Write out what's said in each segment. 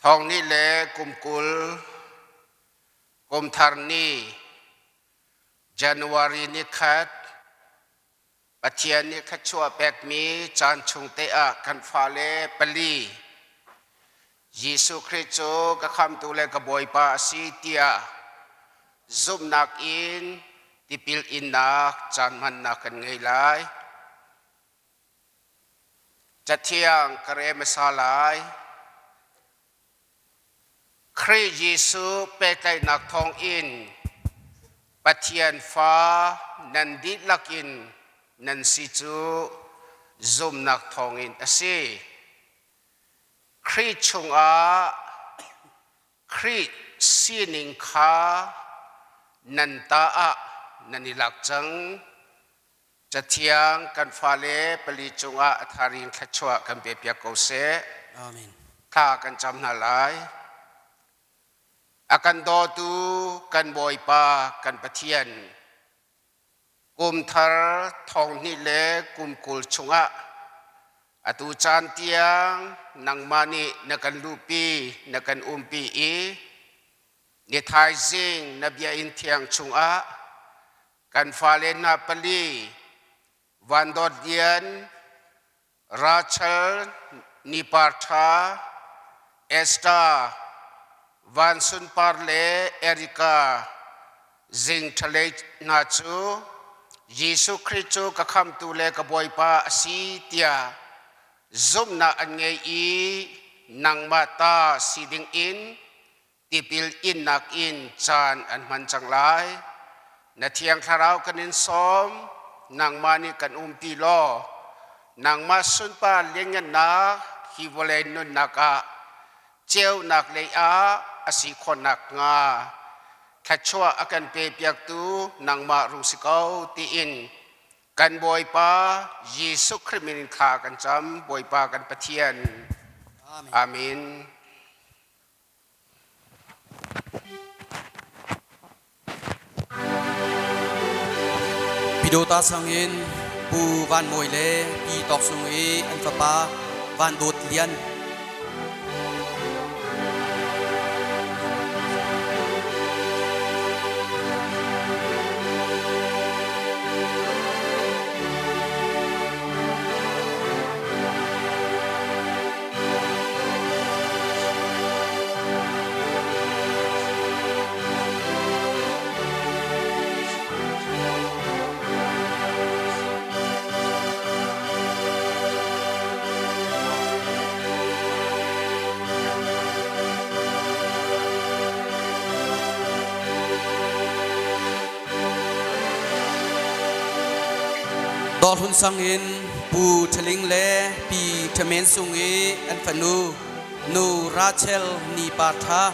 Thawng ni le kum 20 kum thar ni January ni khat Pathian nih thluachuah pekmi caan chung te ah kan fale pali Jesuh Khrih cu ka khamtu le ka Bawipa a si tiah zumhnak in tipil innak caan hmannak kan ngei lai. Cathiang ka rel hmasa lai. Khrih Jesuh pehtlaihnak thawngin Pathian fa nan dihlak in nan si cu zumhnak thawngin a si. Khrih chungah Khrih sining kha nan ta ah nan i lak cang. Cathiang kan fale pali cungah a tharin thluachuah kan pe piak ko seh. Amen. Thla kan cam hna lai. A kan dawtu kan Bawipa kan Pathian, kum thar thong hnih le kum 20 chungah atu caan tiang nangmah nih na kan luhpi, na kan umpi i ni thaizing na biakinn thiang chungah Kan fale hna pali Van Dawt Lian, Rachel Ni Par Tha, Esther Van Sun Par le Erika Zing Thalei hna cu Jesuh Khrih cu ka khamtu le ka Bawipa a si tiah zumhnak an ngei i nangmah ta si ding in tipil innak in caan an hman cang lai. Na Thiang Thlarau kan in sawm, nangmah nih kan umpi law, nangmah sunpar lianngannak hi vawlei nunnak ah ceunak lei ah a si khawhnak hnga thluachuah a kan pe piaktu nangmah rung si ko tiin kan Bawipa Jesuh Khrih min in thla kan cam. Bawipa kan Pathian. Amen. Amen. Pyidawta sangin Pu Van Mawi le Pi Tawk Sung i an fapa Van Dawt Lian. Dawrhlun sang in Pu Ṭhaling le Pi Ṭhamen Sung i an fanu Nu Rachel Ni Par Ṭha.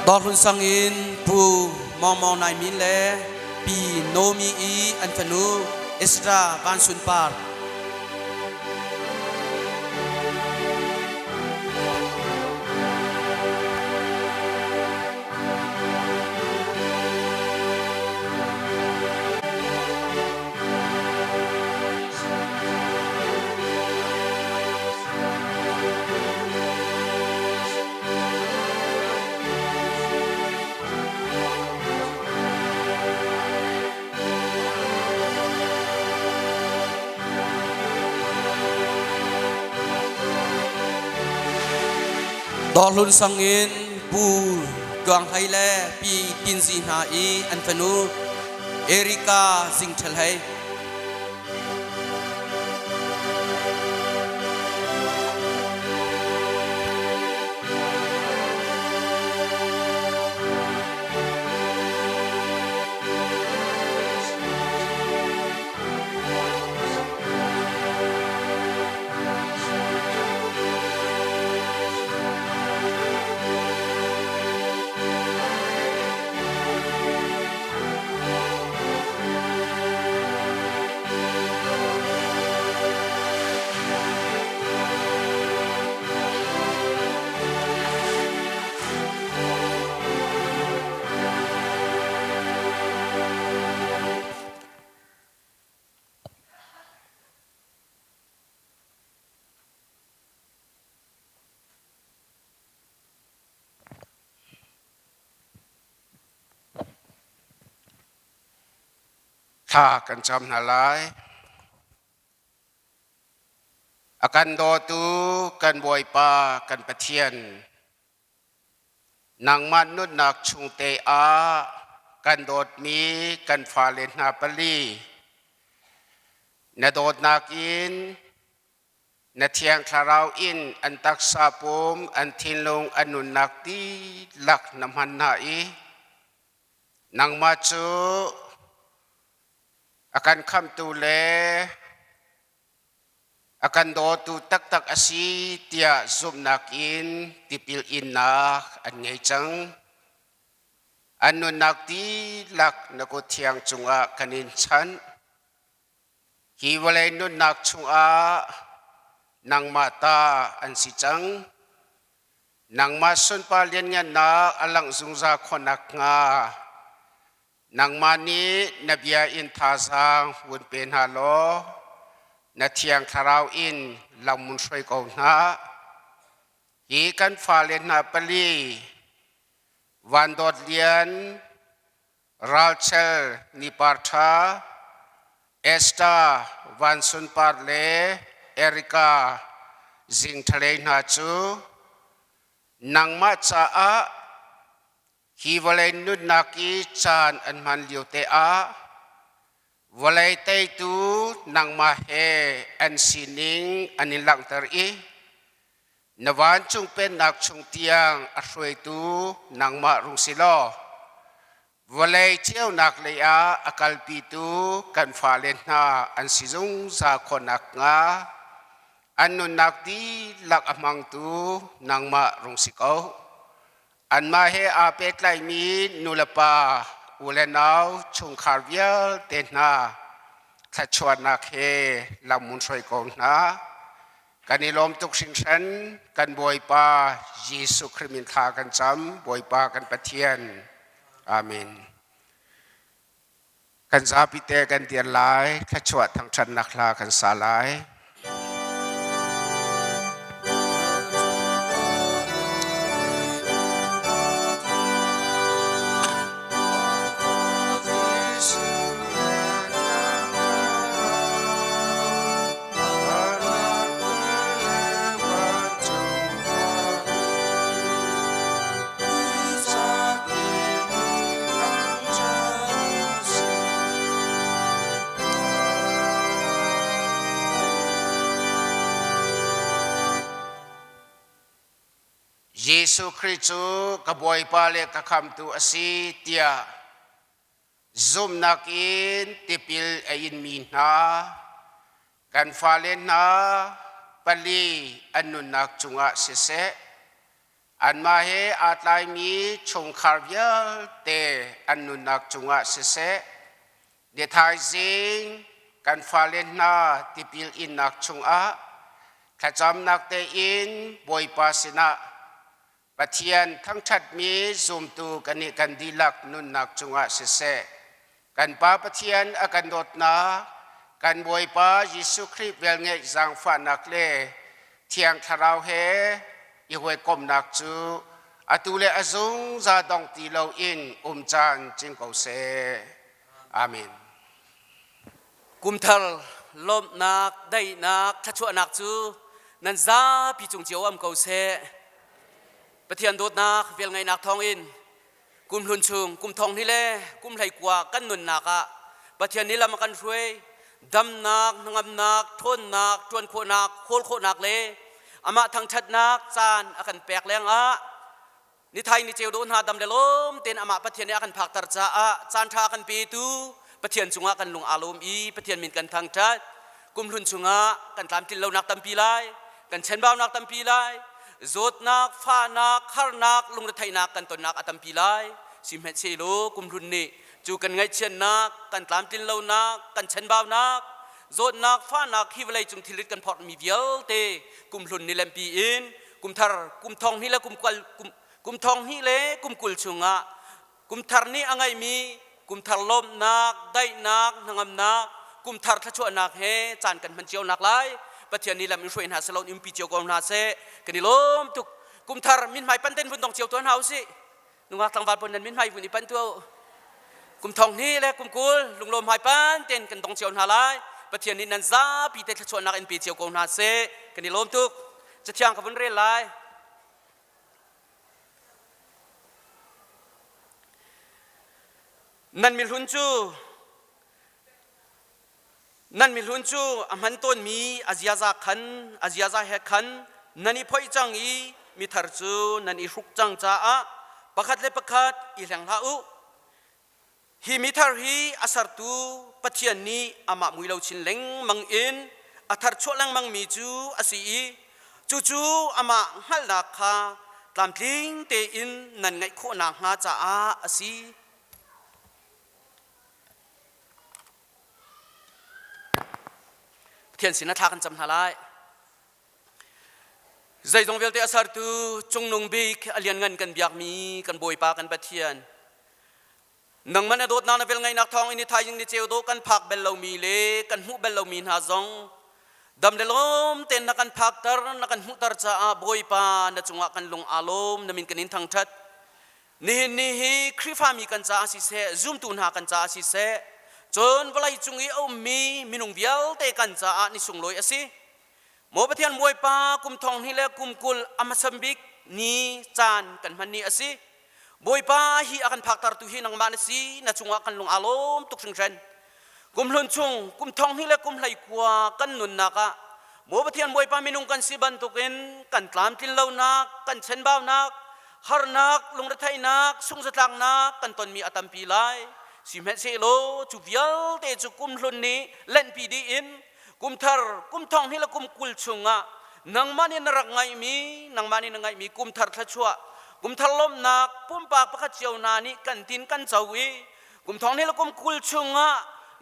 Dawrhlun sang in Pu Mawng Mawng Nai Min le Pi Nomi i an fanu Ezra Van Sun Par. Dawrhlun sang in Pu Tluang Hlei le Pi Tin Zi hna i an fanu Erika Zing Ṭhel Hei. Thla kan cam hna lai. A kan dawtu kan Bawipa kan Pathian, nangmah nunnak chung te ah kan dawtmi kan fale hna pali na dawtnak in na Thiang Thlarau in an taksa pum an thinlung an nunnak dihlak na hman hna i nangmah cu a kan khamhtu le a kan dawtu taktak a si tiah zumhnak in tipil innak an ngei cang. An nunnak dihlak na kut thiang cungah kan in chanh. Hi vawlei nunnak chungah nangmah ta an si cang. Nangmah sunpar lianngannak a langh zungzal khawh nakhnga nangmah nih na bia in thazaang vun pe hna law na Thiang Thlarau in lam mun hruai ko hna. Hi kan fale hna pali Van Dawt Lian, Ralchel Nipar Ṭha, Esther Van Sun Par le Erika Zing Ṭhalei hna cu nangmah caah hi vawlei nunnak i caan an hman lio te ah vawlei teitu nangmah he an sining an in langhter i na vancung pennak chung tiang a hruaitu nangmah rung si law vawlei ceunak lei ah a kalpitu kan fale hna an si zungzal khawh nakhnga an nunnak dihlak a hmangtu nangmah rung si ko. Anmah he aa pehtlaimi nulepa, u le nau, chungkhar vialte hna thluachuahnak he lam mun hruai ko hna. Kan i lawm tuk hringhran. Kan Bawipa Jesuh Khrih min thla kan cam. Bawipa kan Pathian. Amen. Kan zapi te kan dir lai. Thluachuah thangṭhatnak hla kan sa lai. Jesuh Khrih cu ka Bawipa le ka Khamtu a si tiah Zumhnak in tipil a inmi hna kan fale hna pali an nunnak cungah siseh, anmah he aa tlaimi chungkhar vialte an nunnak cungah siseh, ni thaizing kan fale hna tipil innak chungah thlacamnak tein Bawipa sinah Pathian thangṭhatmi zumtu kannih kan dihlak nunnak cungah siseh, kan Pa Pathian a kan dawtnak, kan Bawipa Jesuh Khrih velngeih zaangfahnak le Thiang Thlarau he i hawikomhnak cu atu le a zungzal dong ti loin um caan cing ko seh. Amen. Kumthar lawmhnak, daihnak, thluachuahnak cu nan zapi cung cio um ko seh. Pathian dawtnak velngeihnak thawngin kum hlun chung kum thong hnih le kum 19 kan nunnak ah Pathian nih lam a kan hruai damnak hnangamnak ṭhawnnak ṭuan khawhnak hawl khawhnak le amah thangṭhatnak caan a kan pek lengah nithai ni ceu dawh hna dam le lawm tein amah Pathian nih a kan phakter caah caan ṭha a kan petu Pathian cungah kan lung aa lawm i Pathian min kan thangṭhat. Kum hlun chungah kan tlamtlin lonak tampi lai, kan chenbaunak tampi lai, zawtnak, fahnak, harnak, lungretheihnak kan tonnak a tampi lai. Sihmanhsehlaw kum hlun nih cu kan ngaihchiatnak, kan tlamtlin lonak, kan chenbaunak, zawtnak, fahnak hi vawlei cung thilrit kan phorhmi vialte kum hlun ni lempi in kum thar kum thong hnih le kum kul kum thong hnih le kum kul chungah kum thar nih a ngeihmi kum thar lawmhnak daihnak hnangamnak kum thar thluachuahnak he caan kan hman cio nak lai Pathian nih lam in hruai hna seh in umpi cio ko hna seh. Kan i lawm tuk. Kum thar mithmai panten vun dong cio tuah hna usih. Nungak tlangval pawl nan mithmai vun i panh tuah. Kum thong hnih le kum 20 lunglawm hmaipan ten kan dong cio hna lai. Pathian nih nan zapi te thluachuahnak in pe cio ko hna seh. Kan i lawm tuk. Cathiang ka vun rel lai. Nan mihlun cu Nan mihlun cu a hman tawnmi a ziaza khan a ziaza he khan nan i phoih cang i mithar cu nan i hruk cang caah pakhat le pakhat i hleng hlah u. Hi mithar hi a sertu Pathian nih amah mui lo chin lengmang in a tharchuah lengmangmi cu a si i cucu amah hngalhnak kha tlamtling tein nan ngeih khawh nakhnga caah a si. Pathian sin ah thla kan cam hna lai. Zeizong vialte a sertu cungnung bik a lianngan kan biakmi kan Bawipa kan Pathian. Nangmah na dawtnak na velngeihnak thawng in i thaizing ni ceu dawh kan phak bel lomi le kan hmuh bel lomi hna zong dam le lawm tein na kan phakter na kan hmuhter caah Bawipa na cungah kan lung aa lawm na min kan in thangṭhat. Nihin ni hi Khrihfami kan caah siseh, zumtu hna kan caah siseh, cun vawlei cung i a ummi minung vialte kan caah ni sunglawi a si. Maw Pathian Bawipa, kum thong hnih le kum 20 a hmasam bik ni caan kan hman ni a si. Bawipa hi a kan phaktertu hi nangmah na si, na cungah kan lung aa lawm tuk hringhran. Kum hlun chung, kum thong hnih le kum 19 kan nunnak ah Maw Pathian Bawipa minung kan si bantukin kan tlamtlin lonak, kan chenbaunak, harnak, lungretheihnak, sungzatlaknak kan tonmi a tampi lai. Sihmanhsehlaw cu vialte cu kum hlun nih lenhpi dih in kum thar, kum thong hnih le kum 20 chungah nangmah nih na rak ngaihmi, nangmah nih na ngaihmi kum thar thluachuah, kum thar lawmhnak pumpak pakhat cio hna nih kan tin kan co i kum thong hnih le kum 20 chungah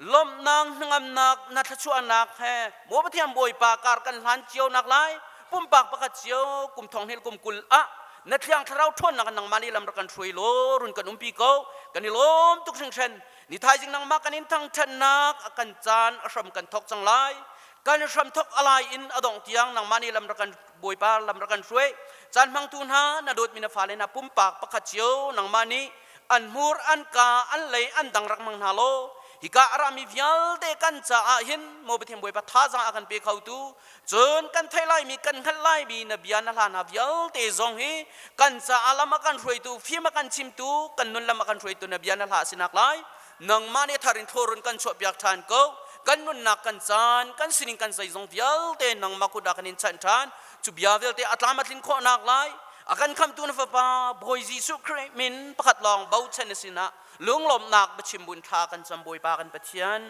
lawmhnak hnangamnak na thluachuahnak he maw Pathian Bawipa kar kan hlan cio nak lai pumpak pakhat cio kum thong hnih le kum 20 ah na thiang thlarau ṭhawnnak in nangmah nih lam rak kan hruai law run kan umpi ko. Kan i lawm tuk hringhran. Ni thaizing nangmah kan in thangṭhatnak a kan caan a hram kan thawk cang lai. Kan hram thawk a lai in a dongh tiang nangmah nih lam rak kan Bawipa lam rak kan hruai. Caan hmangtu hna na dawtmi na fale hna pumpak pakhat cio nangmah nih an hmur an ka an lei an dang rak hmang hna law hika a rami vialte kan caah hin maw Pathian Bawipa thazaang a kan pe khotu cun kan theih laimi kan hngalh laimi na bia na hla hna vialte zong hi kan caah lam a kan hruaitu fim a kan chimtu kan nun lam a kan hruaitu na bia na hla a si nak lai nangmah nih thar in thlorun kan chuahpiak ṭhan ko. Kan nunnak kan caan kan sining kan zeizong vialte nangmah kut ah kan in chanh ṭhan. Cu bia vialte a tlam a tlin khawhnak lai a kan khamtu na fapa Bawi Jesuh Khrih min pakhat lawng bochan na sinah lunglawmhnak biachim bun thla kan cam Bawipa kan Pathian.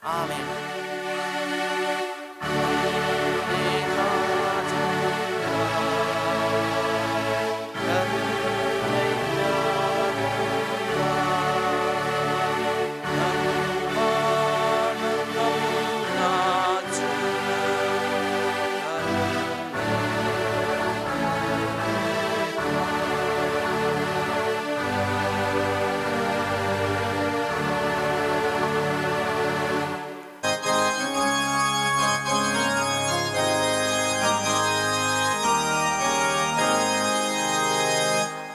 Amen.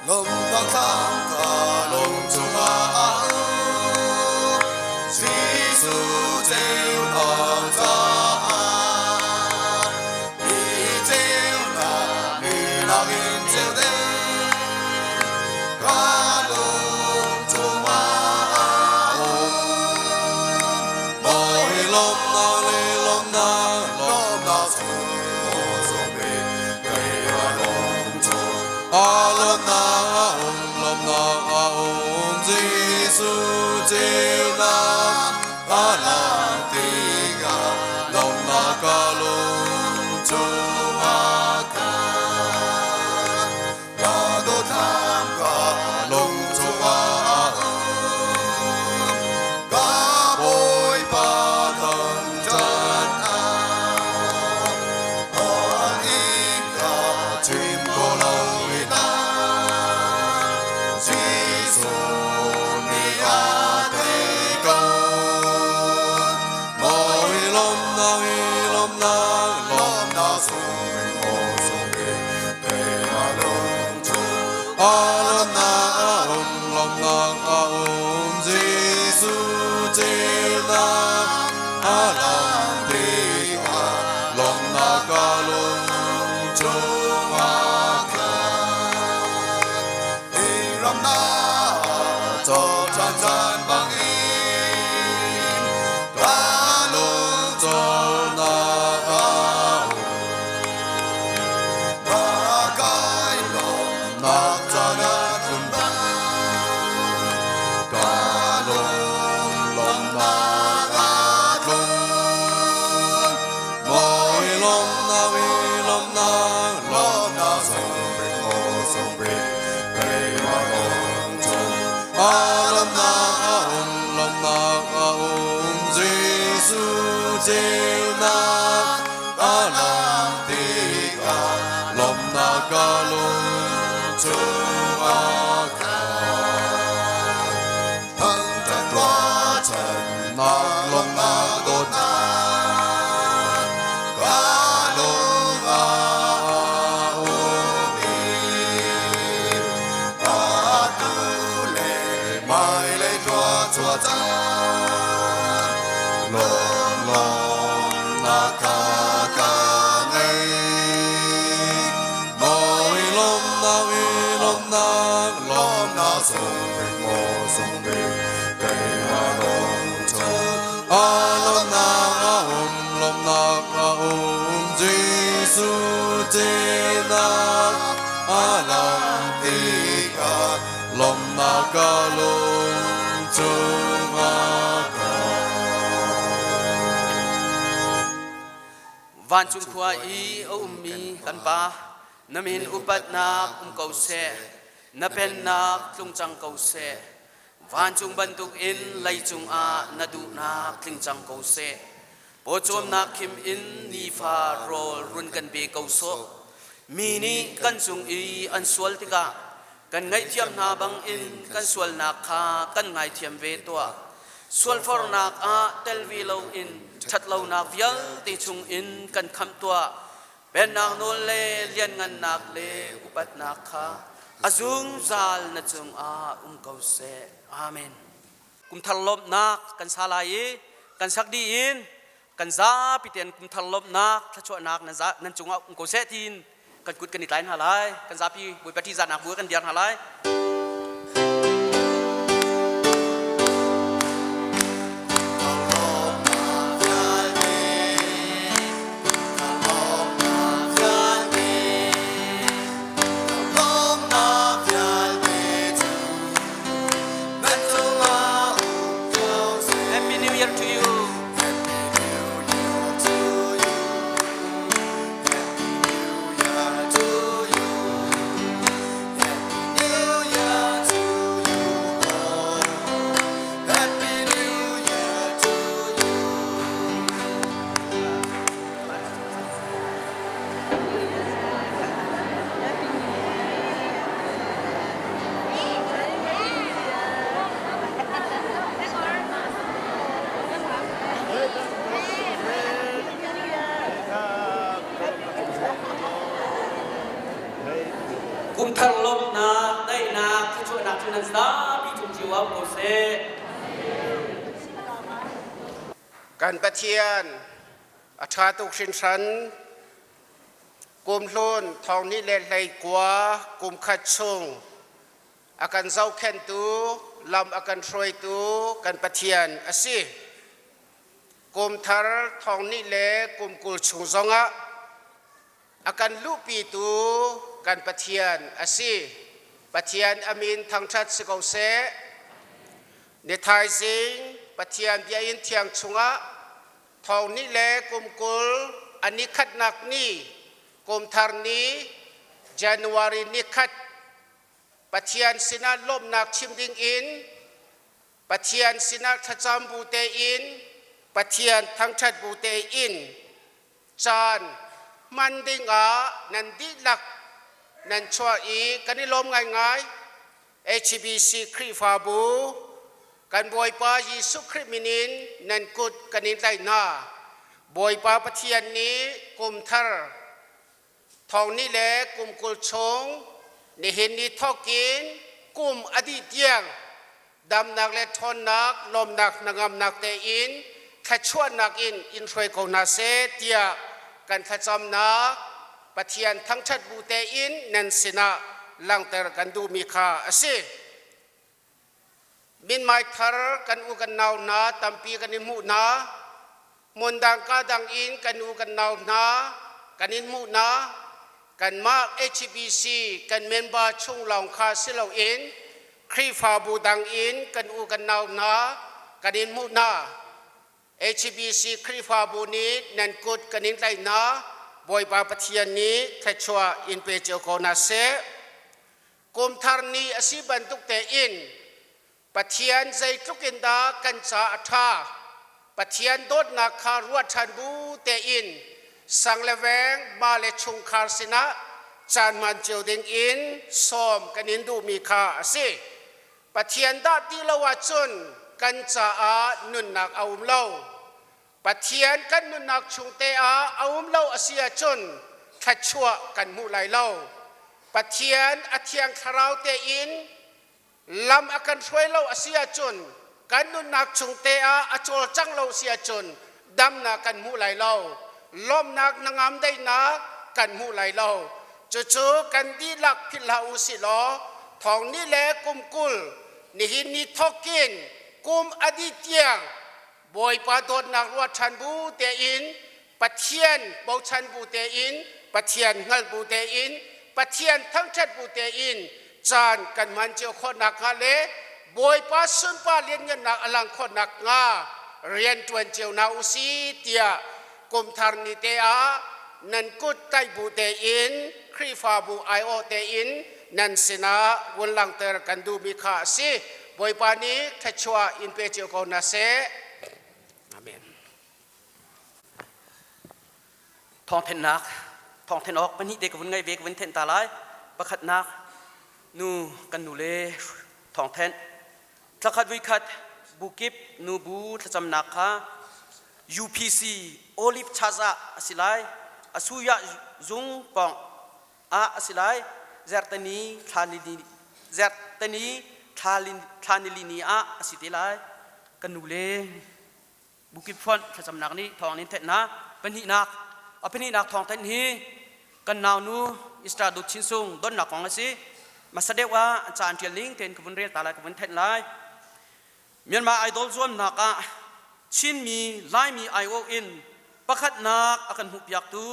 Lawmnak thlam ka lung cungah a um, Jesuh ceunak caah. Mi ceunak mi lakin ceu ding, ka lung cungah a um. Mawi lawmnak le lawmnak, lawmnak sung sung keimah lung cung ah lawmnak a um, lawmnak a um, Jesuh ceunak ka lang tikah lawmnak ka lung cungah khan ka dawtthlam ka lung cungah a um, ka Bawipa thangṭhat ah an ika chim ko lo ina Jesuh nih a thei ko. Mawi lawmnak i lawmnak lawmnak sung aw sung i keimah lung chung ah lawmnak a um lawmnak a um Jesuh. ceunak a lang tikah lawmhnak ka lung chungah ka Vancung khua i a ummi kan Pa, na min upatnak um ko seh, na pennak tlung cang ko seh. Vancung bantukin leicung ah na duhnak tling cang ko seh. Pawcawmnak khim in nifa rawl run kan pe ko sawh. Mi nih kan cung i an sual tikah kan ngaihthiam hna bangin kan sualnak kha kan ngaithiam ve tuah. Sualfornak ah tel ve loin ṭhatlonak vialte chungin kan khamh tuah. Pennak nawl le lianngannak le upatnak kha a zungzal na cungah um ko seh. Amen. Kumthar lawmhnak kan sa lai i kan sak dih in kan zapi tein kumthar lawmhnak thluachuahnak nan, nan cungah um ko seh tiin kan kut kan i tlai hna lai. Kan zapi Bawipa ṭihzahnak bu kan diar hna lai. Happy New Year to you. Happy New Year to you. Happy New Year to you. Happy New Year to you all. Happy New Year to you. Kumthar lawmhnak, daihnak, thluachuahnak cu nan zapi cung cio ah um ko seh. Kan Pathian a ṭha tuk hringhran. Kumhlun thong ni le hlei kua kum khat chung a kan zohkhenhtu, lam a kan hruaitu kan Pathian a si. Kum thar thong ni le kum 20 chung zongah a kan luhpitu kan Pathian a si. Pathian a min thangṭhat si ko seh. Ni thaizing Pathian bia in thiang chungah thong ni le kum 20 a ni khatnak ni kum thar ni January ni khat Pathian sinah lawmhnak chim ding in Pathian sinah thlacam bu tein Pathian thangṭhat bu tein caan hman ding ah nan dihlak nan chuah i kan i lawm ngaingai. HBC Khrihfabu kan Bawipa Jesuh Khrih min in nan kut kan in tlaih hna. Bawipa Pathian nih kum thar thong ni le kum 20 chung nihin ni thawkin kum a dih tiang damnak le ṭhawnnak lawmnak hnangamnak tein thluachuahnak in in hruai ko hna seh tiah kan thlacamnak Pathian thangṭhat bu tein nan sinah langhter kan duhmi kha a si. Minmai thar kan u kan nau hna tampi kan i hmuh hna. Hmun dang ka dang in kan u kan nau hna kan in hmuh hna. Kanmah HBC kan member chung lawng kha si loin Khrihfabu dang in kan u kan nau hna kan in hmuh hna. HBC Khrihfabu nih nan kut kan in tlaih hna. Bawipa Pathian nih thluachuah in pe cio ko hna seh. Kum thar ni a si bantuk tein Pathian zeitluk in dah kan ca a ṭha, Pathian dawtnak kha ruat ṭhan bu tein sang le veng ma le chungkhar sinah caan hman cio ding in sawm kan in duhmi kha a si. Pathian dah ti lo ahcun kan caah nunnak a um lo. Pathian kan nunnak chung te ah a um lo a si ahcun thluachuah kan hmu lai lo. Pathian a thiang thlarau tein lam a kan hruai lo a si ahcun kan nunnak chung te ah a cawlcang lo si ahcun damnak kan hmu lai lo, lawmhnak hnangam daihnak kan hmu lai lo. Cucu kan dihlak philh hlah u sih law thong ni le kum 20 nihin ni thawkin kum a dih tiang Bawipa dawtnak ruat ṭhan bu tein Pathian bochan bu tein, Pathian hngal bu tein, Pathian thangṭhat bu tein caan kan hman cio khawh nakhnga le Bawipa sunpar lianngannak a lang khawh nakhnga rian ṭuan cio hna u si tiah kumthar ni te ah nan kut tlaih bu tein Khrihfabu aiawh tein nan sinah vun langhter kan duhmi kha a si. Bawipa nih thluachuah in pe cio ko hna seh. Amen. Thawngthenhnak thawngthen awk pahnih te ka vun ngei ve ka vun thenh ta lai. Pakhatnak nu kan nu le thawngthenh thlakhat vuikhat bukip nubu thlacamnak kha UPC Olive Church ah a si lai. Asuya zung pawng ah a si lai. Zertani thla zertani thla nili ni ah a si te lai. Kan nu le Bukip fonh thlacamnak nih thawng in thenh hna. Pahnihnak a pahnihnak thawng thenh hi kan naunu Istra Dut Chin Sung donnak kong a si. Hmasa deuh ah ca an ṭial ning tein ka vun rel ta lai ka vun thenh lai. Myanmar Idol zuamnak ah Chinmi Laimi aiawh in pakhatnak a kan hmuhpiaktu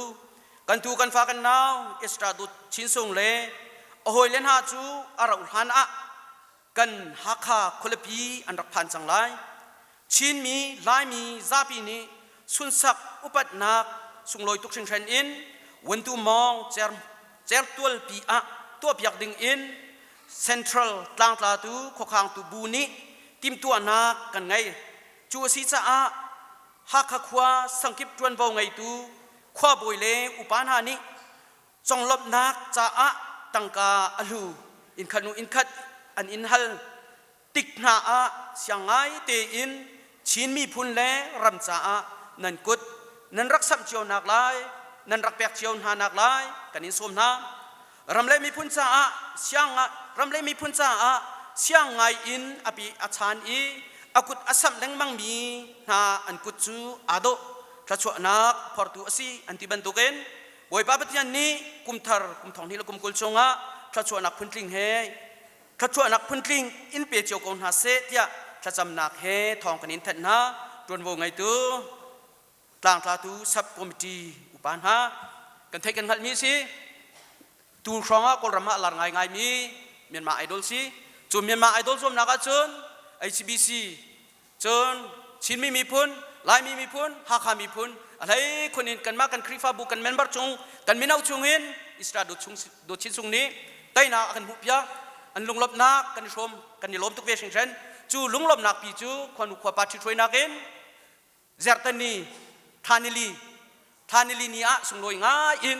kan tu kan fa kan nau Istra Dut Chin Sung le a hawile hna cu a rauh hlan ah kan Hakha khualipi an rak phan cang lai. Chinmi, Laimi zapi nih sunsak upatnak sunglawi tuk hringhran in Wantu Mawng certualpi ah tuahpiak ding in Central tlangtlatu khuakhangtu bu nih timhtuahnak kan ngei. Cu a si caah Hakha khua sangkip ṭuanvo ngeitu khuabawi le upa hna nih conglawmhnak caah tangka a hlu innkhat hnu innkhat an in hal tik hna ah siang ngai tein Chin miphun le ram caah nan kut nan rak samh cio nak lai nan rak pek cio hna nak lai kan in sawm hna. Ram le miphun caah siang ram le miphun caah siang ngai in api a chan i a kut a samh lengmang mi hna an kut cu aa dawh thluachuahnak phortu a si an ti bantukin Bawipa Pathian nih kum thar kum thong hnih le kum 20 chungah thluachuahnak phuntling he thluachuahnak phuntling in pe cio ko hna seh tiah thlacamnak he thawng kan in thanh hna. Ṭuanvo ngeitu tlangtlatu sub committee upa hna kan theih kan hngalhmi si tu hrawng ah Kawlram ah lar ngaingaimi Myanmar Idol si. Cu Myanmar Idol zuamnak ahcun HBC cun Chinmi miphun, Laimi miphun, Hakha miphun a hlei khun in kanmah kan Khrihfabu kan member chung kan mino chung in Israel dawt chin sung nih teinak a kan hmuhpiak. An lunglawmhnak kan i hrawm kan i lawm tuk ve hringhran. Cu lunglawmhnak pi cu khuanu khuapa ṭhithruainak in Zertani thlanili thlanili ni ah sunglawi ngai in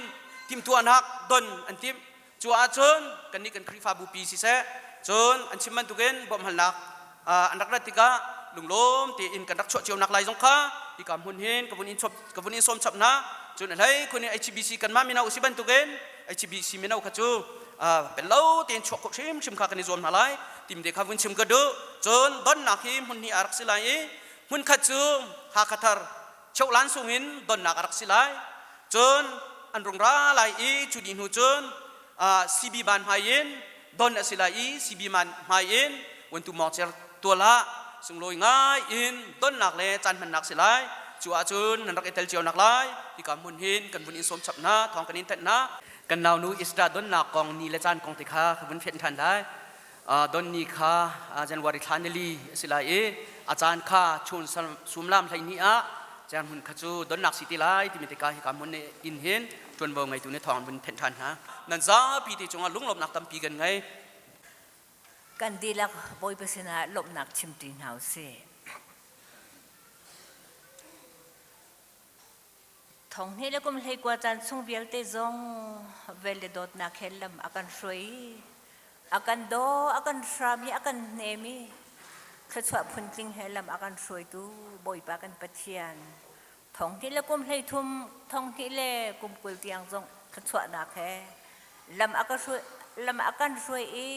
timhtuahnak don an timh. Cu ahcun kannih kan Khrihfabu pi siseh cun an chim bantukin bawmhhalnak an rak rat tikah lunglawm tein kan rak chuah cio nak lai zong kha hika hmun hin ka vun in chop ka vun in sawm chap hna. Cun a hlei khun in HBC kanmah mino si bantukin HBC mino kha cu pello tein chuak khawh hrimhrim kha kan i zuam hna lai tim te kha vun chim ka duh. Cun donnak hi hmun hnih a rak si lai i hmunkhat cu Hakha thar Cheuhlan sungin donnak a rak si lai. Cun an rung ra lai i cu dih hnu cun CB ban hmai in don a si lai i CB man hmai in Wantu Mawngcer tual ah sunglawi ngai in donnak le caan hmannak si lai. Cu ahcun nan rak i tel cio nak lai hika hmun hin kan vun in sawm chap hna thawng kan in thanh hna. Kan naunu Isra donnak kong ni le caan kong te kha ka vun fianh ṭhan lai. Don ni kha January thla nili a si lai i a caan kha chun sumlam 12 ah hmun kha cu donnak si ti lai timi tikah hika hmun in hin ṭuanvo ngeitu nih thawng vun thenh ṭhan hna. Nan zapi te cungah lunglawmhnak tampi kan ngei. Kan dihlak Bawipa sinah lawmhnak chimṭi hna u sih. Thong hnih le kum 19 caan chung vialte zong vel le dawtnak he lam a kan hruai i a kan daw, a kan hram i a kan hnem i thluachuah phuntling he lam a kan hruaitu Bawipa kan Pathian thong hnih le kum 33 thong hnih le kum 20 tiang zong thluachuahnak he lam a ka hruai lam a kan hruai i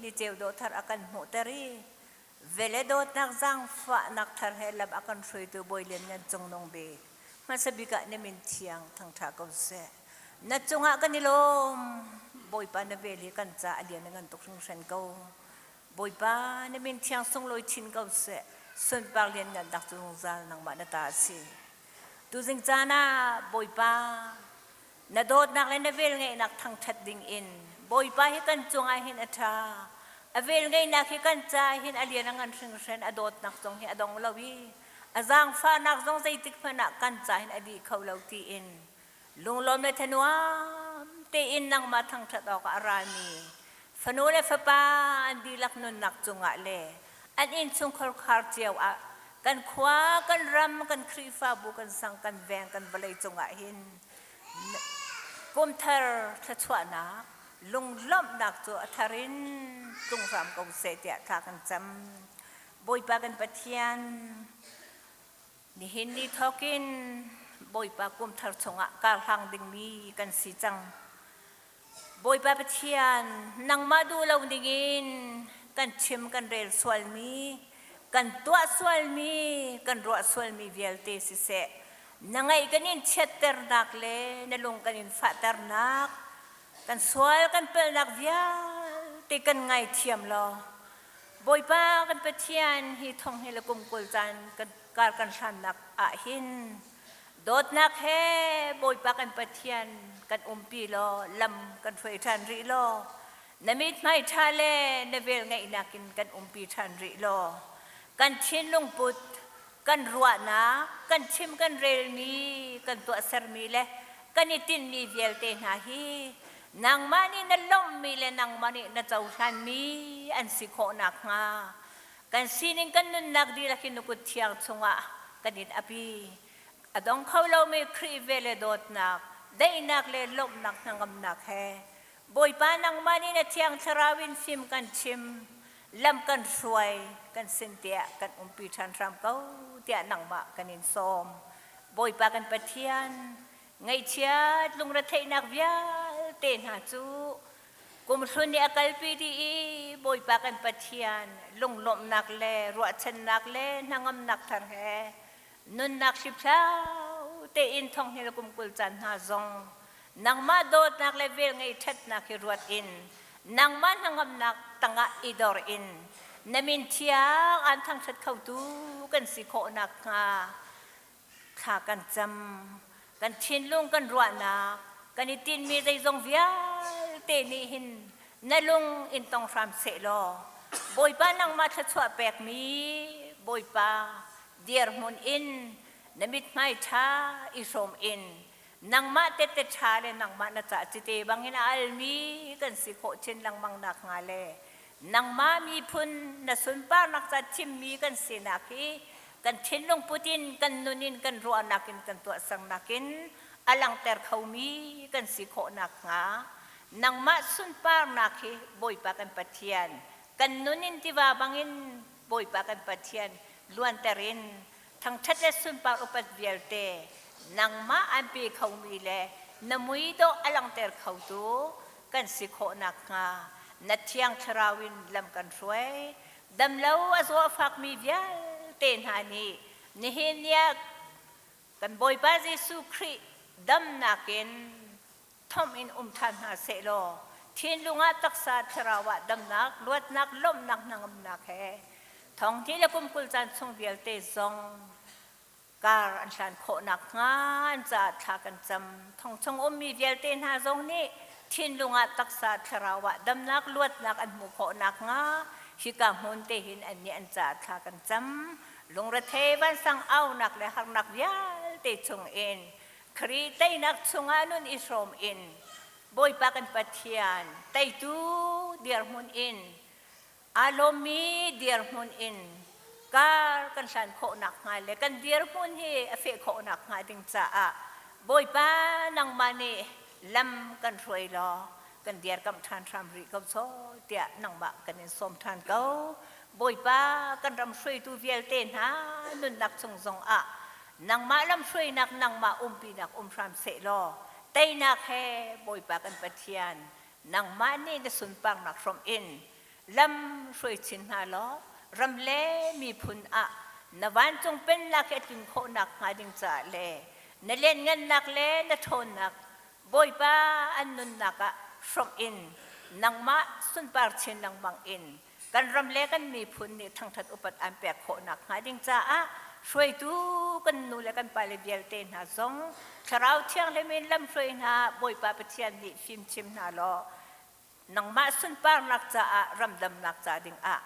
ni ceu dawh thar a kan hmuhter i Vele dawtnak zaangfahnak thar he lam a kan hruaitu Bawi Lianngan Cungnung Bik, hmasa bik ah na min thiang thangṭha ko seh. Na cungah kan i lawm. Bawipa na vel hi kan ca a lian a ngan tuk hringhran ko. Bawipa na min thiang sunglawi chin ko seh. Sunpar lianngan dak cu zungzal nangmah na ta a si. Tuzing caan ah Bawipa na dawtnak le na velngeihnak thangṭhat ding in Bawipa hi kan cungah hin a ṭha. A velngeihnak hi kan ca hin a lian a ngan hringhran, a dawtnak zong hi a dong lo i a zaangfahnak zong zeitik hmanh ah kan ca hin a dih kho lo tiin lunglawm le thanuam tein nangmah thangṭhat awkah a rami fanu le fapa an dihlak nunnak cungah le an innchungkhar khar cio ah kan khua, kan ram, kan Khrihfabu, kan sang, kan veng, kan vawlei cungah hin kumthar thluachuahnak, lunglawmhnak cu a thar in tlung hram ko seh tiah thla kan cam. Bawipa kan Pathian, Nihin ni thawkin Bawipa kumthar chungah karhlang dingmi kan si cang. Bawipa Pathian, nangmah duh lo dingin kan chim kan rel sualmi, kan tuah sualmi, kan ruah sualmi vialte siseh, na ngaih kan in chiatternak le na lung kan in fahternak, kan sual kan palhnak vialte kan ngaithiam law, Bawipa kan Pathian hi thong hi le kum 20 caan kan kar kan hlannak ah hin dawtnak he Bawipa kan Pathian kan umpi law lam kan hruai ṭhan rih law na mithmai ṭha le na vel ngeihnak in kan umpi ṭhan rih law kan thinlung put kan ruahnak kan chim kan relmi kan tuahsermi le kan i tinhmi vialte hna hi nangmah nih na lawmhmi le nangmah nih na cohlanmi an si khawh nakhnga kan sining kan nunnak dihlak in na kut thiang chungah kan in api. A dong kho lomi Khrih ve le dawtnak, daihnak le lawmhnak hnangamnak he Bawipa nangmah nih na thiang thlarau in fim kan chim, lam kan hruai, kan sin tiah kan umpi ṭhan hram ko tiah nangmah kan in sawm. Bawipa kan Pathian, Ngaihchiat lungretheihnak vialte hna cu kumhlun nih a kalpi dih i Bawipa kan Pathian lunglawmhnak le ruahchannak le hnangamnak thar he nunnak hliphlau tein thonghni le kum 20 caan hna zong nangmah dawtnak le velngeih ṭhatnak hi ruat in nangmah hnangamnak tangah i dor in na min thiang aan thangṭhat khotu kan si khawh nakhnga Thla kan cam, kan thinlung kan ruahnak, kan i tinhmi zeizong vialte nih hin na lung in tong hram sehlaw Bawipa nangmah thluachuah pekmi Bawipa dirhmun in na mithmai ṭha i hrawm in nangmah tette ṭha le nangmah na cah cite bangin a almi kan si khawh chin lengmang nakhnga le nangmah miphun na sunparnak ca thimmi kan sinak hi kan thinlung put in kan nun in kan ruahnak in kan tuahsernak in a langhter khomi kan si khawh nakhnga nangmah sunparnak hi Bawipa kan Pathian kan nun in tiva bangin Bawipa kan Pathian luanter in thangṭhat le sunpar upat vialte nangmah an pe khomi le na mui dawh a langhter khotu kan si khawh nakhnga na thiang thlarau in lam kan hruai. Damlo a zaw a fakmi vialte hna nih nihin ni ah kan Bawipa Jesuh Khrih damnak in thomh in um ṭhan hna sehlaw thinlung ah taksa thlarau ah damnak, luatnak, lawmhnak, hnangamnak he thonghnih le kum 20 caan chung vialte zong kar an hlan khawh nakhnga an caah thla kan cam. Thong chung ummi vialte hna zong nih thinlung ah taksa thlarau ah damnak luatnak an hmuh khawh nakhnga hika hmun te hin annih an caah thla kan cam. Lungrethei vansang aunak le harnak vialte chung in Khrih teinak chungah nun i hrawm in Bawipa kan Pathian teitu dirhmun in aa lawmmi dirhmun in kar kan hlan khawh nakhnga le kan dirhmun hi a feh khawh nakhnga ding caah Bawipa nangmah nih lam kan hruai law kan dirkamh ṭhan hram rih ko sawh tiah nangmah kan in sawm ṭhan ko. Bawipa kan ram hruaitu vialte hna nunnak chung zongah nangmah lamhruainak nangmah umpinak um hram sehlaw teinak he Bawipa kan Pathian nangmah nih na sunparnak hrawmh in lam hruai chin hna law ram le miphun ah na vancung pennak he tlun khawhnak hnga ding caah le na lianngannak le na ṭhawnnak Bawipa an nunnak ah hrawmh in nangmah sunpar chin lengmang in kan ram le kan miphun nih thangṭhat upat an pek khawh nakhnga ding caah Hruaitu kan nu le kan pale vialte hna zong Thlarau Thianghlim in lamhruai hna Bawipa Pathian nih fimchim hna law nangmah sunparnak caah ramdamnak ca dingah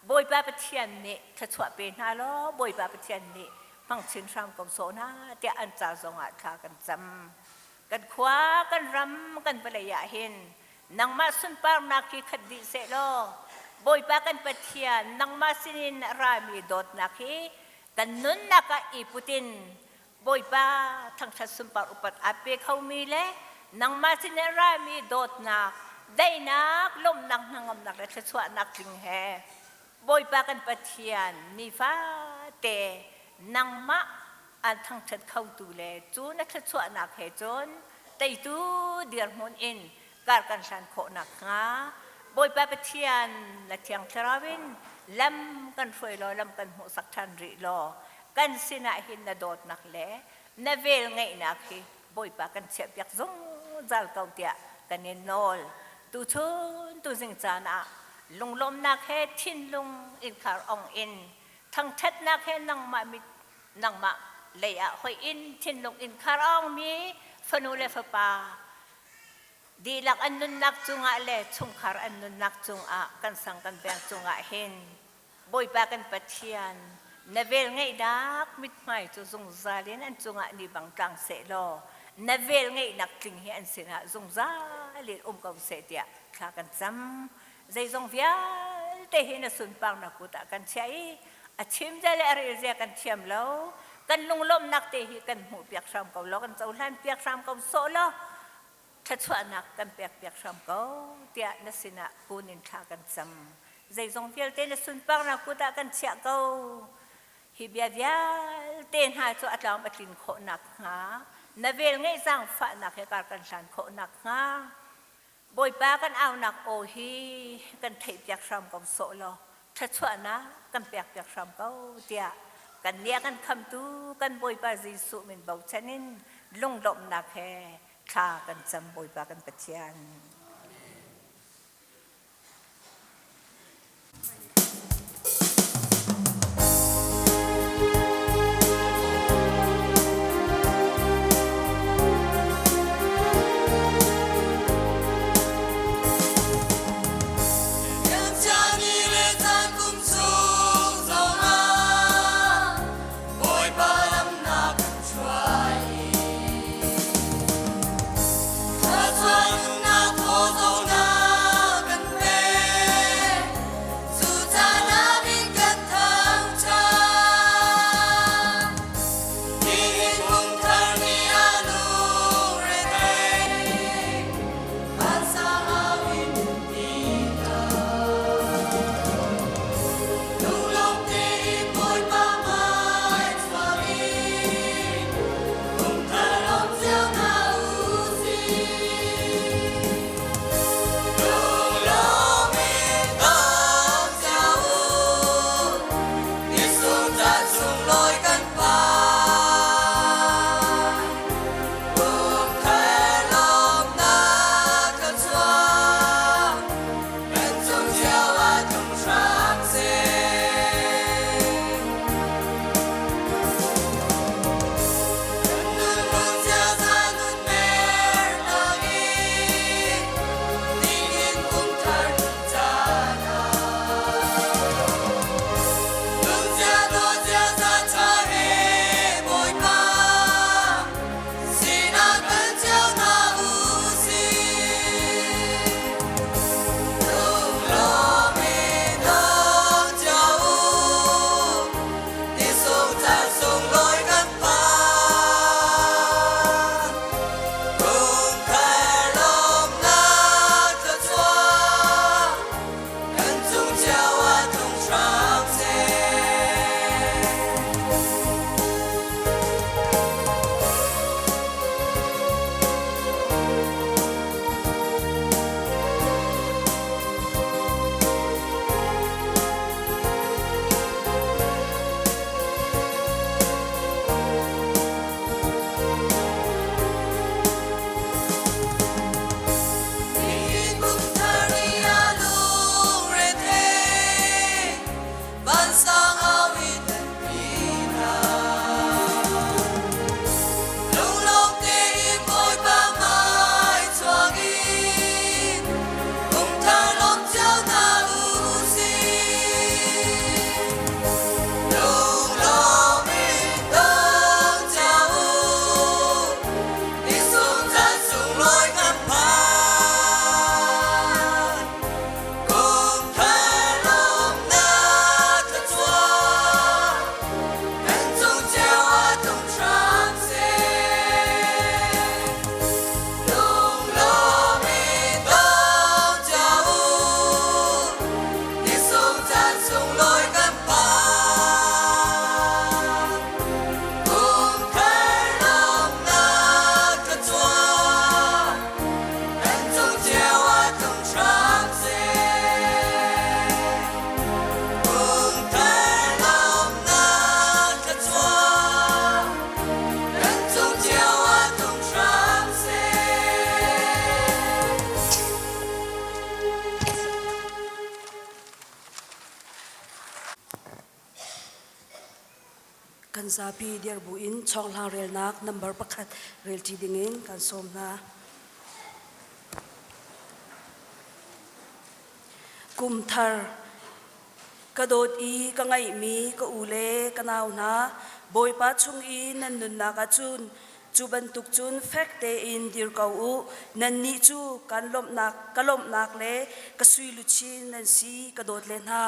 Bawipa Pathian nih thluachuah pe hna law Bawipa Pathian nih hmang chin hram ko sawh hna tiah an ca zongah thla kan cam. Kan khua, kan ram, kan vawlei ah hin nangmah sunparnak hi khat dih seh law Bawipa kan Pathian nangmah sinin a rami dawtnak hi kan nunnak ah i put in Bawipa thangṭhat sunpar upat aa pe khomi le nangmah sin a rami dawtnak, daihnak, lawmhnak, hnangamnak le thluachuahnak tling he Bawipa kan Pathian nifate nangmah an thangṭhat khotu le cu na thluachuahnak he cun teitu dirhmun in kar kan hlan khawh nakhnga Bawipa Pathian na Thiang Thlarau in lam kan hruai law lam kan hmuhsak ṭhan rih law kan sinah hin na dawtnak le na vel ngeihnak hi Bawipa kan chiahpiak zungzal ko tiah kan in nawl. Tuchun tuzing caan ah lunglawmnak he thinlung innkhar ong in thangṭhatnak he nangmah mit nangmah lei ah hoih in thinlung innkhar ongmi fanu le fapa dihlak an nunnak cungah le chungkhar an nunnak cungah kan sang kan veng cungah hin Bawipa kan Pathian na vel ngeihnak mithmai cu zungzal in an cungah ni bang tlang seh law na vel ngeihnak tling hi an sinah zungzal in um ko seh tiah thla kan cam. Zeizong vialte hi na sunparnak kut ah kan chiah i a chim zia le a rel zia kan thiam lo. Kan lunglawmhnak te hi kan hmuhpiak hram ko law kan cohlanpiak hram ko sawh law thluachuahnak kan pekpiak hram ko tiah na sinah kun in thla kan cam. Zeizong vialte na sunparnak kut ah kan chiah ko. Hi bia vialte hna cu a tlam a tlin khawh nakhnga na vel ngeih zaangfahnak he kar kan hlan khawh nakhnga Bawipa kan aunak aw hi kan theihpiak hram ko sawh law thluachuahnak kan pekpiak hram ko tiah kan nih a kan khamtu kan Bawipa Jesuh min bochan in lunglawmhnak he thla kan cam Bawipa kan Pathian. Bawipa lam na kan hruai. Thluachuahnak thaw na kan pek. Kan zapi dir buin chawnghlang relnak number pakhat relṭi dingin kan sawm hna. Kum thar ka dawt i ka ngaihmi ka u le ka nau hna, Bawipa chung i nan nunnak ahcun cu bantuk cun fek tein dir ko u. Nannih cu kan lawmhnak, ka lawmhnak le ka sui luchin nan si, ka dawt le hna.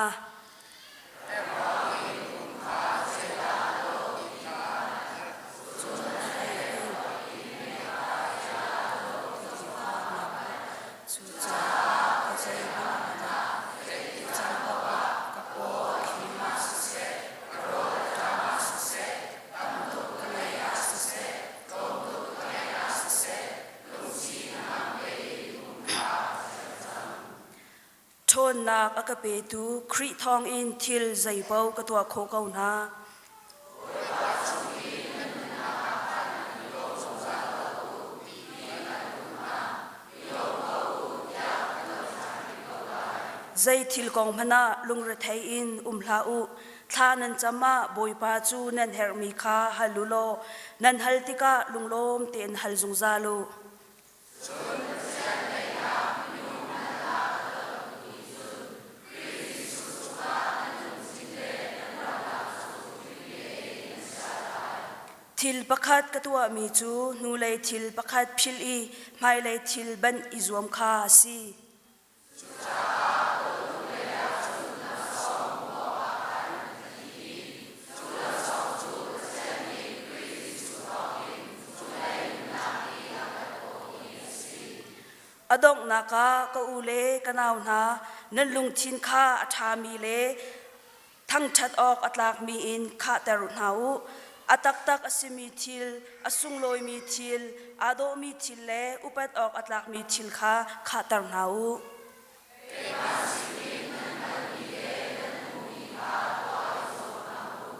Cucaah ka zeihmanh ah ti cang paoh ka paw a khim ah siseh, ka rawl a ṭam ah siseh, tam tuk ka ngeih ah siseh, tlawm tuk ka ngeih ah siseh, lungsi hnangam tein um kha ka hngalh cang. Ṭhawnnak a ka petu Khrih thawngin thil zeipaoh ka tuah khawh ko hna. Bawipa chung i nan nunnak ah khan i lawm zungzal ko u ti hi kan duh hna. I lawm ko u tiah ka nawl ṭhan rih ko lai. Zei thil kong hmanh ah lungrethei in um hlah u. Thla nan cam ah Bawipa cu nan herhmi kha hal u law nan hal tikah lunglawm tein hal zungzal u. Cun Pathian daihnak minung hngalhnak a dolhmi cun Khrih Jesuh chungah nan lungthin le nan ruahnak cu him tein an chiah lai. Thil pakhat ka tuahmi cu hnulei thil pakhat philh i hmailei thil banh i zuam kha a si. Cucaah bawlung lei ah cun laksawng hmuh awkah khan ka thi i cu laksawng cu Pathian nih Khrih Jesuh thawngin cunglei nunnak i a kan kawhmi a si. A donghnak ah ka u le ka nau hna, nan lungthin kha a ṭhami le thangṭhat awk a tlakmi in khahter hna u. A taktak a simi thil, a sunglawimi thil, aa dawhmi thil le upat awk a tlakmi thil kha khahter hna u. Keimah sinin nan hngalhmi le nan hmuhmi kha tuah i zuam hna u.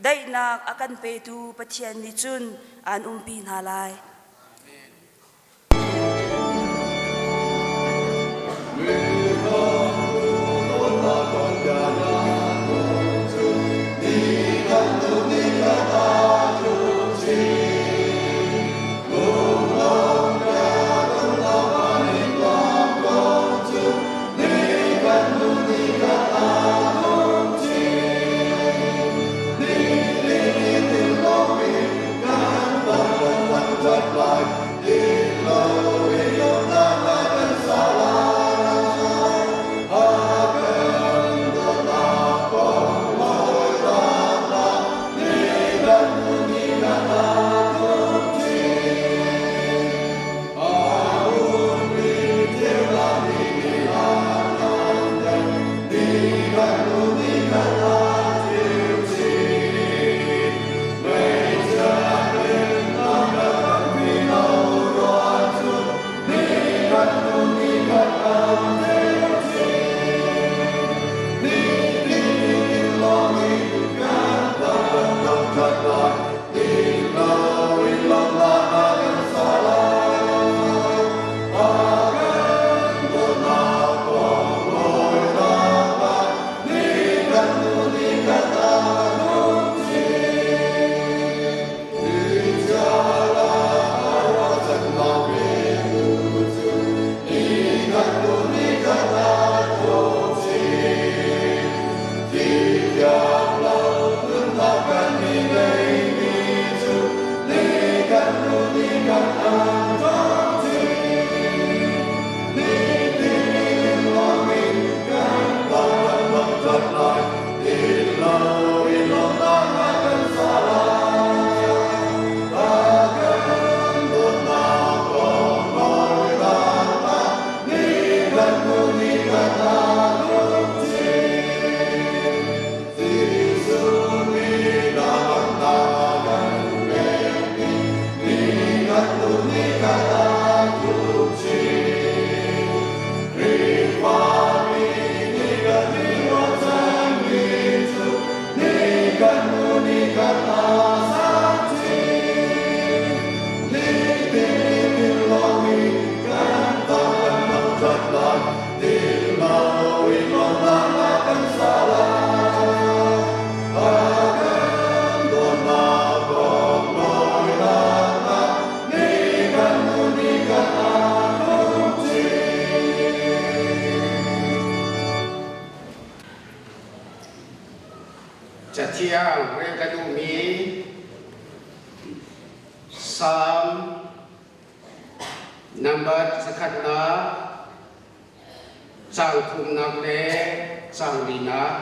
Daihnak a kan petu Pathian nih cun aan umpi hna lai. Cathiang rel ka duhmi Salm number zakhatnak caang thumnak le caang linak.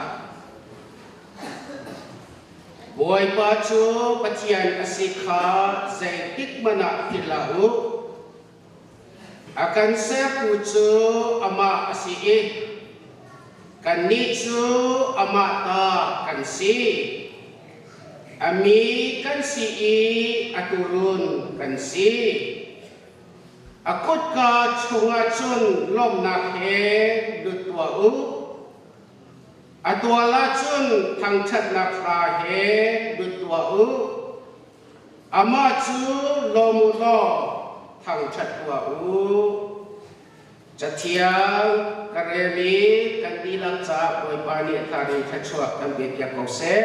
Bawipa cu Pathian a si kha zeitik hmanh ah philh hlah u. A kan sertu cu amah a si i kannih cu amah ta kan si. A mi kan si i a tuurun kan si. A kutka chungah cun lawmhnak he lut tuah u. A tual ah cun thangṭhatnak hla he lut tuah u. Amah cu lawm u law thangṭhat tuah u. Cathiang ka rel i kan dihlak caah Bawipa nih a thar in thluachuah kan pepiak ko seh.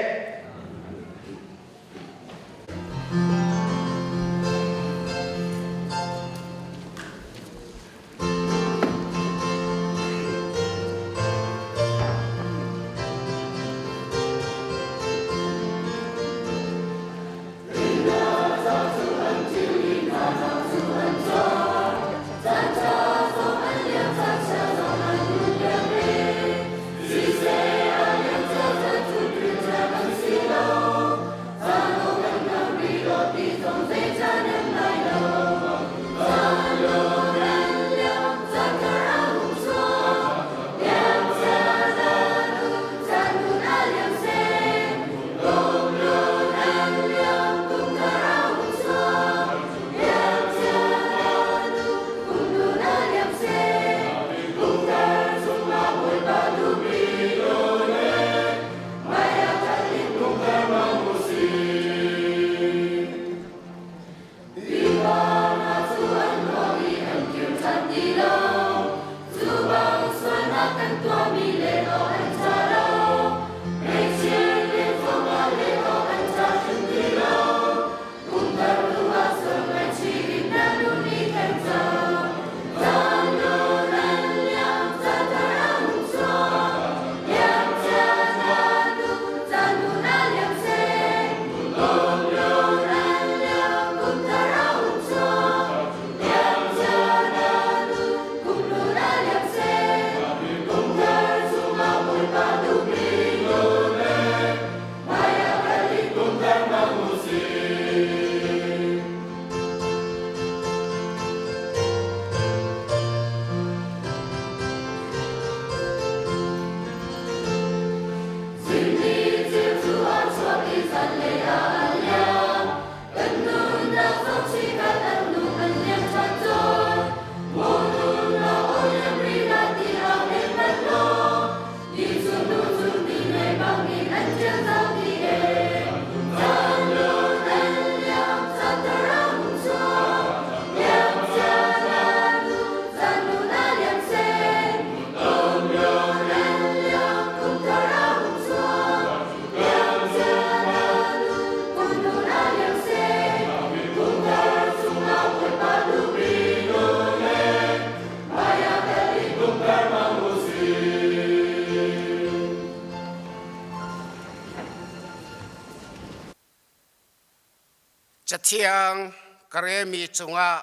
Cathiang ka relmi cungah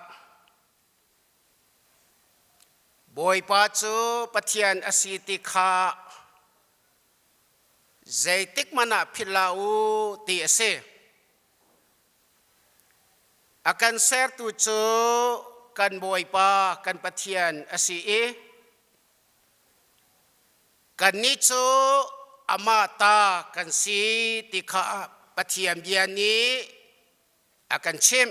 Bawipa cu Pathian a si ti kha zeitik hmanh ah philh hlah u ti a si. A kan sertu cu kan Bawipa kan Pathian a si i kannih cu amah ta kan si ti kha Pathian bia nih a kan chimh.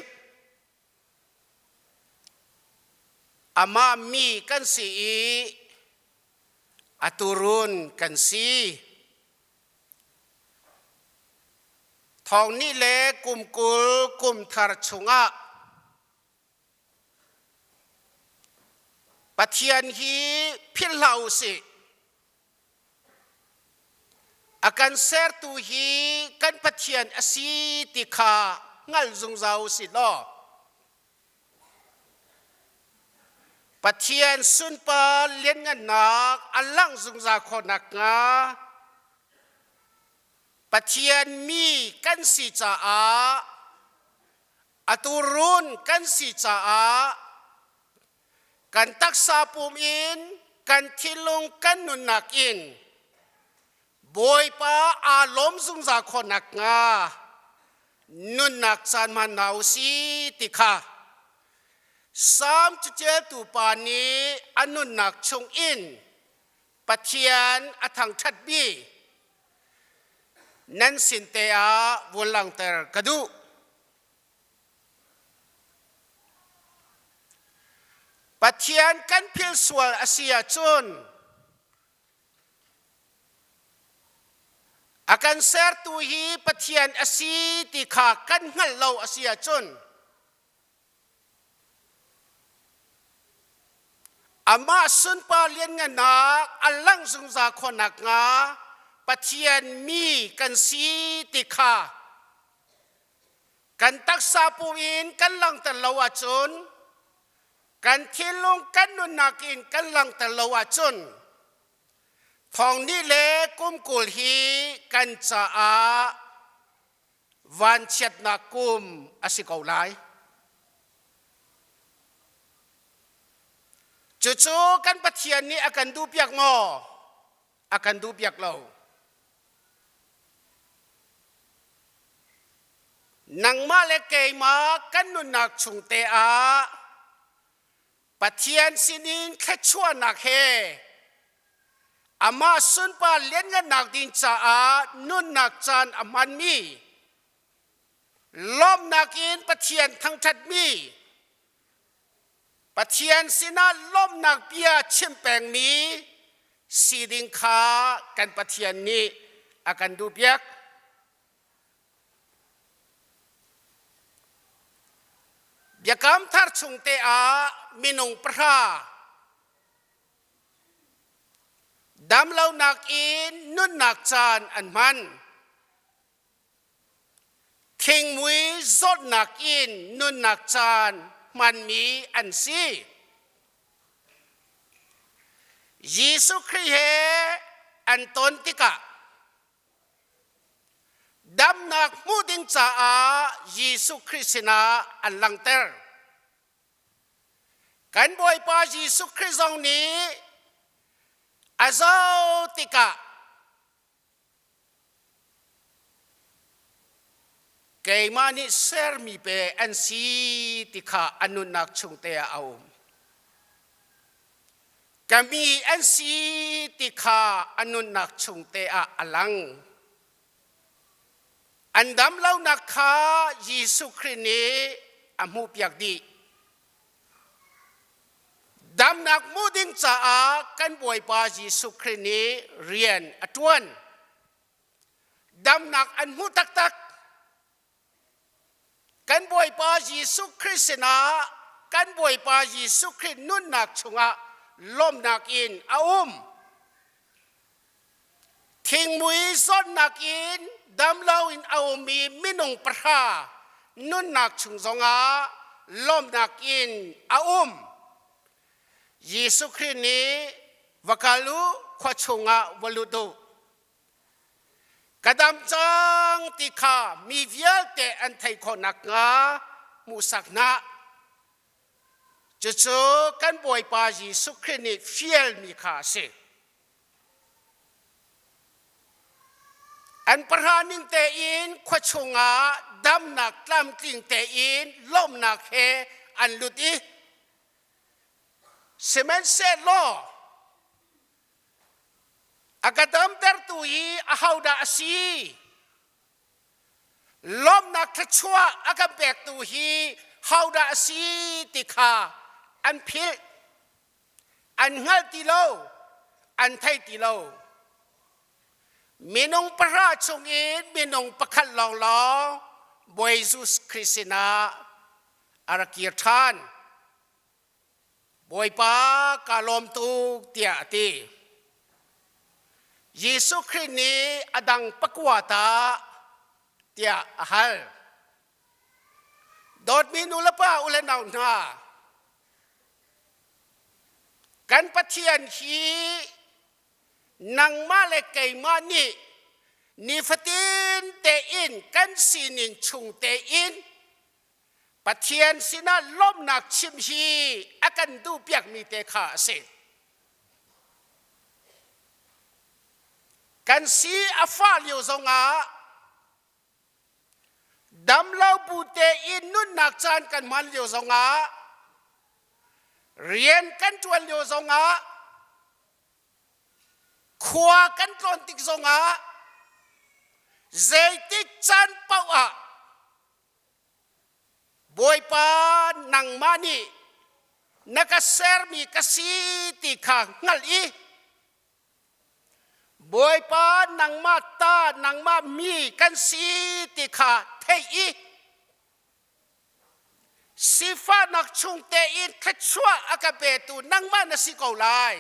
Amah mi kan si i a tuurun kan si. Thawng nih le kum 20 kum thar chungah Pathian hi philh hlah u sih. A kan sertu hi kan Pathian a si ti kha hngal zungzal u sih law Pathian sunpar lianngannak a langh zungzal khawh nakhnga. Pathian mi kan si caah atu run kan si caah kan taksa pum in kan thinlung kan nunnak in Bawipa aa lawm zungzal khawh nakhnga nunnak caan hman hna u si ti kha Salm caṭialtu pa nih a nunnak chung in Pathian a thangṭhatmi nan sin te ah vun langhter ka duh. Pathian kan philh sual a si ahcun a kan sertu hi Pathian a si ti kha kan hngalh lo a si ahcun amah sunpar lianngannak a langh zungzal khawh nakhnga Pathian mi kan si ti kha kan taksa pum in kan langhter lo ahcun kan thinlung kan nunnak in kan langhter lo ahcun thong nih le kum 20 hi kan caah vanchiatnak kum a si ko lai. Cucu kan Pathian nih a kan duhpiak maw? A kan duhpiak lo. Nangmah le keimah kan nunnak chung te ah Pathian sinin thluachuahnak he amah sunpar lianngannak ding caah nunnak caan a hmanmi lawmhnak in Pathian thangṭhatmi Pathian sinah lawmhnak bia chim pengmi si ding kha kan Pathian nih a kan duhpiak. Biakam thar chung te ah minung pahra damlonak in nunnak caan an hman. Thingmui zawtnak in nunnak caan hmanmi an si. Jesuh Khrih he an ton tikah Damnak hmuh ding caah Jesuh Khrih sinah an langhter. Kan Bawipa Jesuh Khrih zong nih a zoh tikah keimah nih sermi pe an si ti kha a nunnak chung te ah a um. Ka mi an si ti kha a nunnak chung te ah a lang. An dam lonak kha Jesuh Khrih nih a hmuhpiak dih. Damnak hmuh ding caah kan Bawipa Jesuh Khrih nih rian a ṭuan. Damnak an hmuh taktak. Kan Bawipa Jesuh Khrih sinah kan Bawipa Jesuh Khrih nunnak chungah lawmhnak in a um. Thingmui zawtnak in damlo in a ummi minung pahra nunnak chung zongah lawmhnak in a um. Jesuh Khrih nih va kal u khua chungah va lut u. Ka dam cang ti kha mi vialte an theih khawh nakhnga hmuhsak hna. Cucu kan Bawipa Jesuh Khrih nih fialmi kha a si. An pahra ning tein khua chungah damnak tlamtling tein lawmhnak he an lut i sihmanhsehlaw A ka damtertu hi ahodah a si? Lawmhnak thluachuah a kan pektu hi hodah a si ti kha an philh. An hngal ti lo, an thei ti lo. Minung pahra chungin minung pakhat lawnglawng Bawi Jesus Khrih sinah a rak kir ṭhan. Bawipa ka lawm tuk tiah a ti. Jesuh Khrih nih a dang pakua ta tiah a hal. Dawtmi nu le pa u le nau hna, kan Pathian hi nangmah le keimah nih Nifatin tein kan sining chung tein Pathian sinah lawmhnak chim hi a kan duhpiakmi te kha a si. Kan si a fah lio zongah damlo bu tein nunnak caan kan hman lio zongah rian kan ṭuan lio zongah khua kan tlawn tik zongah zeitik caan paoh ah Bawipa nangmah nih na ka sermi ka si ti kha hngalh i Bawipa nangmah ta nangmah mi kan si ti kha theih i sifahnak chung tein thluachuah a ka petu nangmah na si ko lai.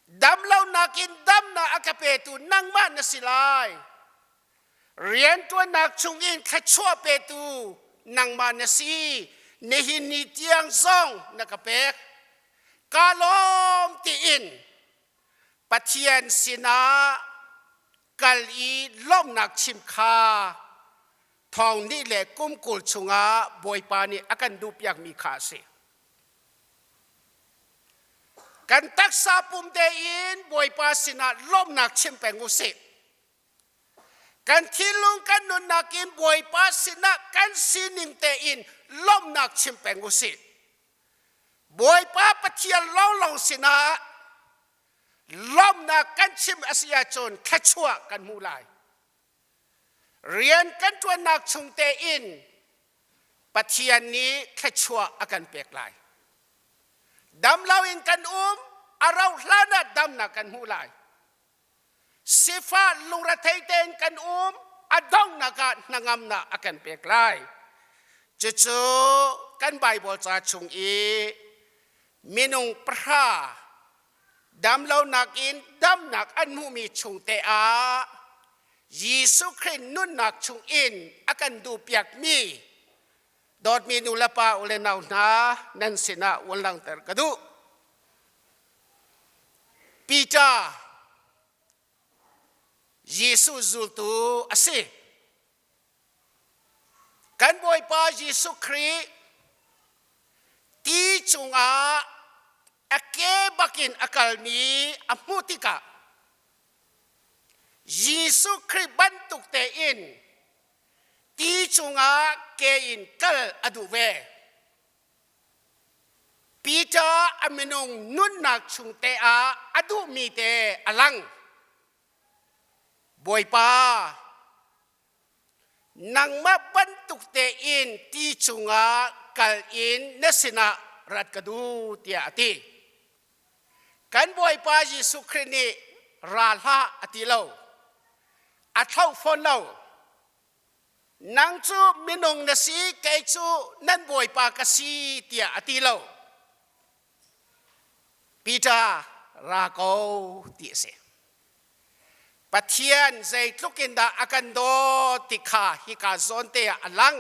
Damlonak in damnak a ka petu nangmah na si lai. Rianṭuannak chungin thluachuah petu nangmah na si. Nihin ni tiang zong na ka pek. Ka lawm tiin Pathian sinah kal i lawmhnak chim kha thong nih le kum 20 chungah Bawipa nih a kan duhpiakmi kha a si. Kan taksa pum tein Bawipa sinah lawmhnak chim peng u sih. Kan thinlung kan nunnak in Bawipa sinah kan sining tein lawmhnak chim peng u sih. Bawipa Pathian lawnglawng sinah lawmhnak kan chim a si ahcun thluachuah kan hmu lai. Rian kan ṭuannak chung tein Pathian nih thluachuah a kan pek lai. Dam loin kan um, a rauh hlan ah damnak kan hmu lai. Sifah lungrethei tein kan um, a donghnak ah hnangamnak a kan pek lai. Cucu kan Baibal ca chung i minung pahra damlonak in damnak an hmuhmi chung te ah Jesuh Khrih nunnak chung in a kan duhpiakmi dawtmi nu le pa u le nau hna nan sinah uan langhter ka duh. Peter Jesuh zultu a si. Kan Bawipa Jesuh Khrih ti cungah a ke bakin a kalmi a hmuh tikah Jesuh Khrih bantuk tein ti cungah ke in kal a duh ve. Peter a minung nunnak chung te ah a duhmi te a lang. Bawipa, nangmah bantuk tein ti cungah kal in na sinah rat ka duh tiah a ti. Kan Bawipa Jesuh Khrih nih ra hlah a ti lo. A thlauh fawn lo. Nang cu minung na si, kei cu nan bawipa ka si tiah a ti lo. Peter, ra ko ti a si. Pathian zeitluk in dah a kan dawt ti kha hika zawn te ah a lang.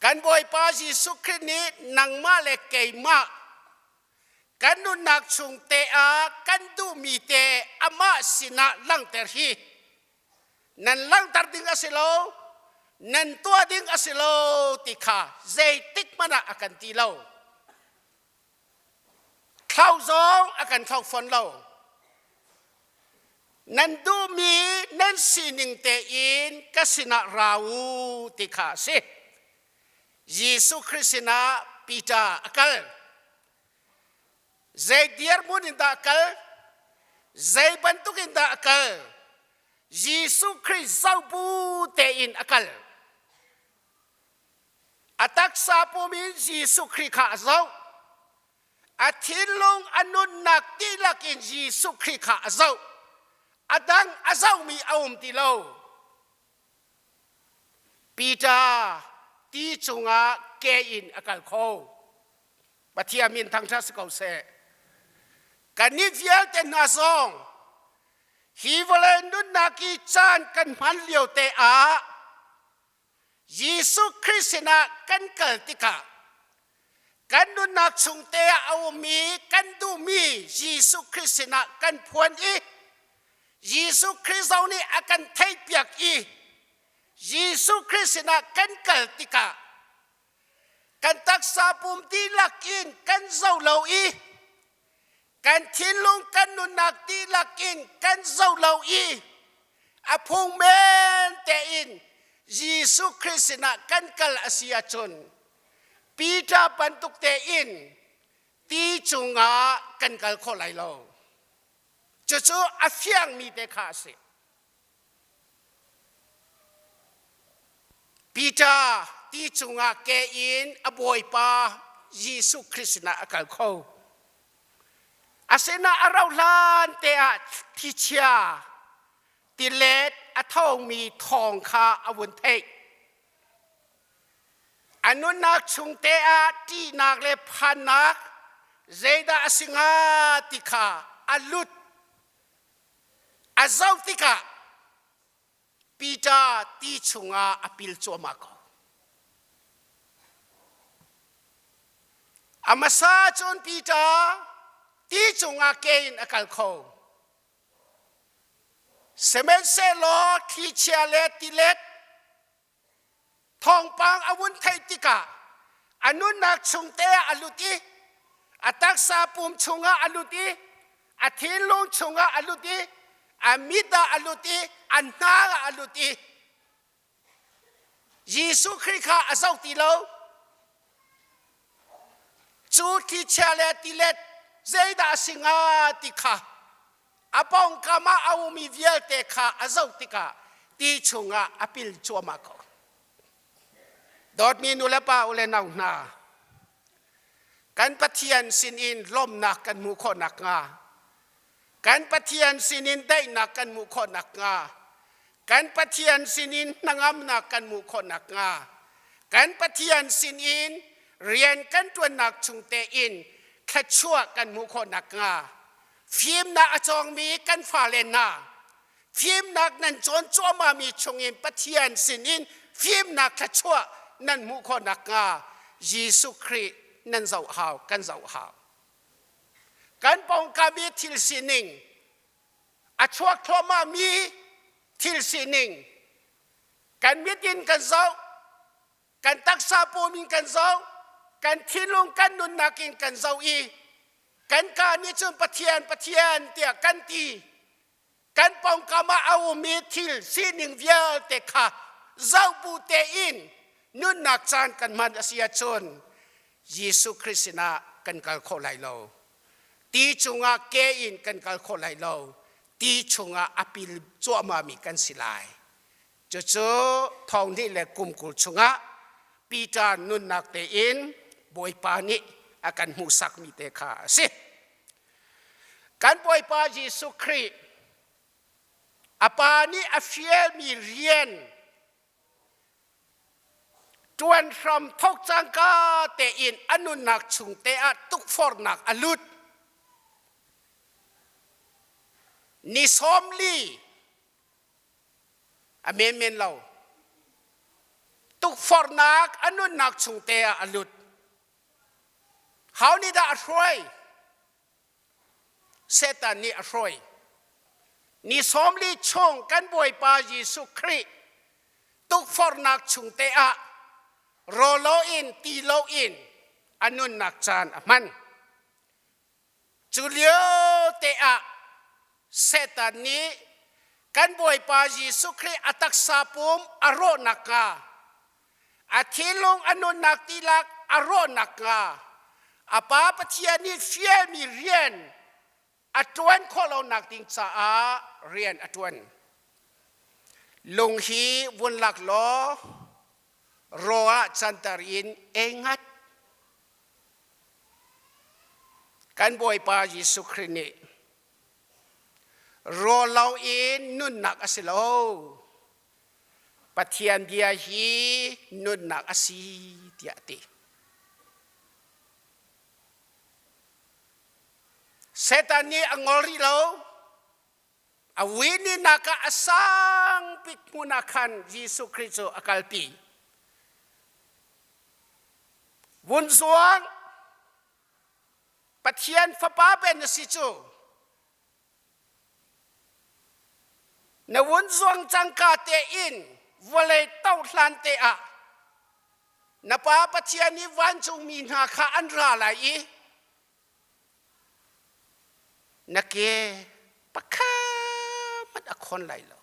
Kan Bawipa Jesuh Khrih nih nangmah le keimah kan nunnak chung te ah kan duhmi te amah sinah langhter hi nan langhter ding a si lo nan tuah ding a si lo ti kha zeitik hmanh ah a kan ti lo thlau zong a kan thlau fawn lo nan duhmi nan sining tein ka sinah ra u ti kha a si Jesuh Khrih sinah Peter a kal Zei dirhmun in dah a kal? Zei bantuk in dah a kal? Jesuh Khrih zohbu tein a kal. A taksa pum in Jesuh Khrih kha a zoh. A thinlung a nunnak dihlak in Jesuh Khrih kha a zoh. A dang a zohmi a um ti lo. Peter ti cungah ke in a kal kho. Pathian min thangṭhat si ko seh. Kannih vialte hna zong hi vawlei nunnak i caan kan hman lio te ah Jesuh Khrih sinah kan kal tikah kan nunnak chung te ah a ummi kan duhmi Jesuh Khrih sinah kan phuan i. Jesuh Khrih zong nih a kan theihpiak i Jesuh Khrih sinah kan kal tikah kan taksa pum dihlak in kan zo lo i kan thinlung kan nunnak dihlak in kan zo lo i a phung men tein Jesuh Khrih sinah kan kal a si ahcun Peter bantuk tein ti cungah kan kal khawh lai lo. Cucu a fiangmi te kha a si. Peter ti cungah ke in a bawipa Jesuh Khrih sinah a kal kho. Asinain a rauh hlan te ah thichia tilet a thawngmi thawng kha a vun theih. A nunnak chung te ah ṭihnak le phannak zeidah a si hnga ti kha a lut. A zoh tikah Peter ti chungah a pil cuahmah ko. A hmasa cun Peter ti cungah ke in a kal kho. Sihmanhsehlaw thlichia le tilet thawngpang a vun theih tikah a nunnak chung te ah a lut i a taksa pum chungah a lut i a thinlung chungah a lut i a mit ah a lut i a hna ah a lut i Jesuh Khrih kha a zoh ti lo. Cu thlichia le tilet zeidah a si hnga ti kha a pawngkam ah a ummi vialte kha a zoh tikah ti chungah a pil cuahmah ko. Dawtmi nu le pa u le nau hna, kan Pathian sinin lawmnak kan hmuh khawh nakhnga, kan Pathian sinin daihnak kan hmuh khawh nakhnga, kan Pathian sinin hnangamnak kan hmuh khawh nakhnga, kan Pathian sinin rian kan ṭuannak chung tein thluachuah kan hmuh khawh nakhnga, fimnak a cawngmi kan fale hna fimnak nan cawn cuahmahmi chungin Pathian sinin fimnak thluachuah nan hmuh khawh nakhnga Jesuh Khrih nan zoh hau kan zoh hau. Kan pawngkam i thil sining a chuak thluahmahmi thil sining kan mit in kan zoh kan taksa pum in kan zoh kan thinlung kan nunnak in kan zoh i kan ka nih cun Pathian Pathian tiah kan ti kan pawngkam ah a ummi thil sining vialte kha zoh bu tein nunnak caan kan hman a si ahcun Jesuh Khrih sinah kan kal khawh lai lo ti cungah ke in kan kal khawh lai lo ti chungah a pil cuahmahmi kan si lai. Cucu thonghnih le kum 20 chungah Peter nunnak tein Bawipa nih a kan hmuhsakmi te kha a si. Kan Bawipa Jesuh Khrih a pa nih a fialmi rian ṭuan hram thok cangka tein a nunnak chung te ah tukforhnak a lut. Ni 40 A menmen lo. Tukforhnak a nunnak chung te ah a lut. How nih dah a hruai? Satan nih a hruai. Ni 40 chung kan Bawipa Jesuh Khrih tukforhnak chung te ah rawl in ti lo in a nunnak caan a hman. Cu lio te ah Satan nih kan Bawipa Jesuh Khrih a taksa pum a rawh nakhnga, a thinlung a nunnak tilak a rawh nakhnga, a Pa Pathian nih fialmi rian a ṭuan khawh lonak ding caah rian a ṭuan. Lung hi vun lak law raw ah canter in ei ngat. Kan Bawipa Jesuh Khrih nih rawl lo in nunnak a si lo. Pathian bia hi nunnak a si tiah a ti. Satan nih a ngol rih lo. A wininak ah a sang bik hmun ah khan Jesuh Khrih cu a kalpi. Vun zuang Pathian fapa ben na si cu. Na vun zuang cangka tein vawlei tohlan te ah na Pa Pathian i vancungmi hna kha an ra lai i na ke pakhat a khawn lai lo.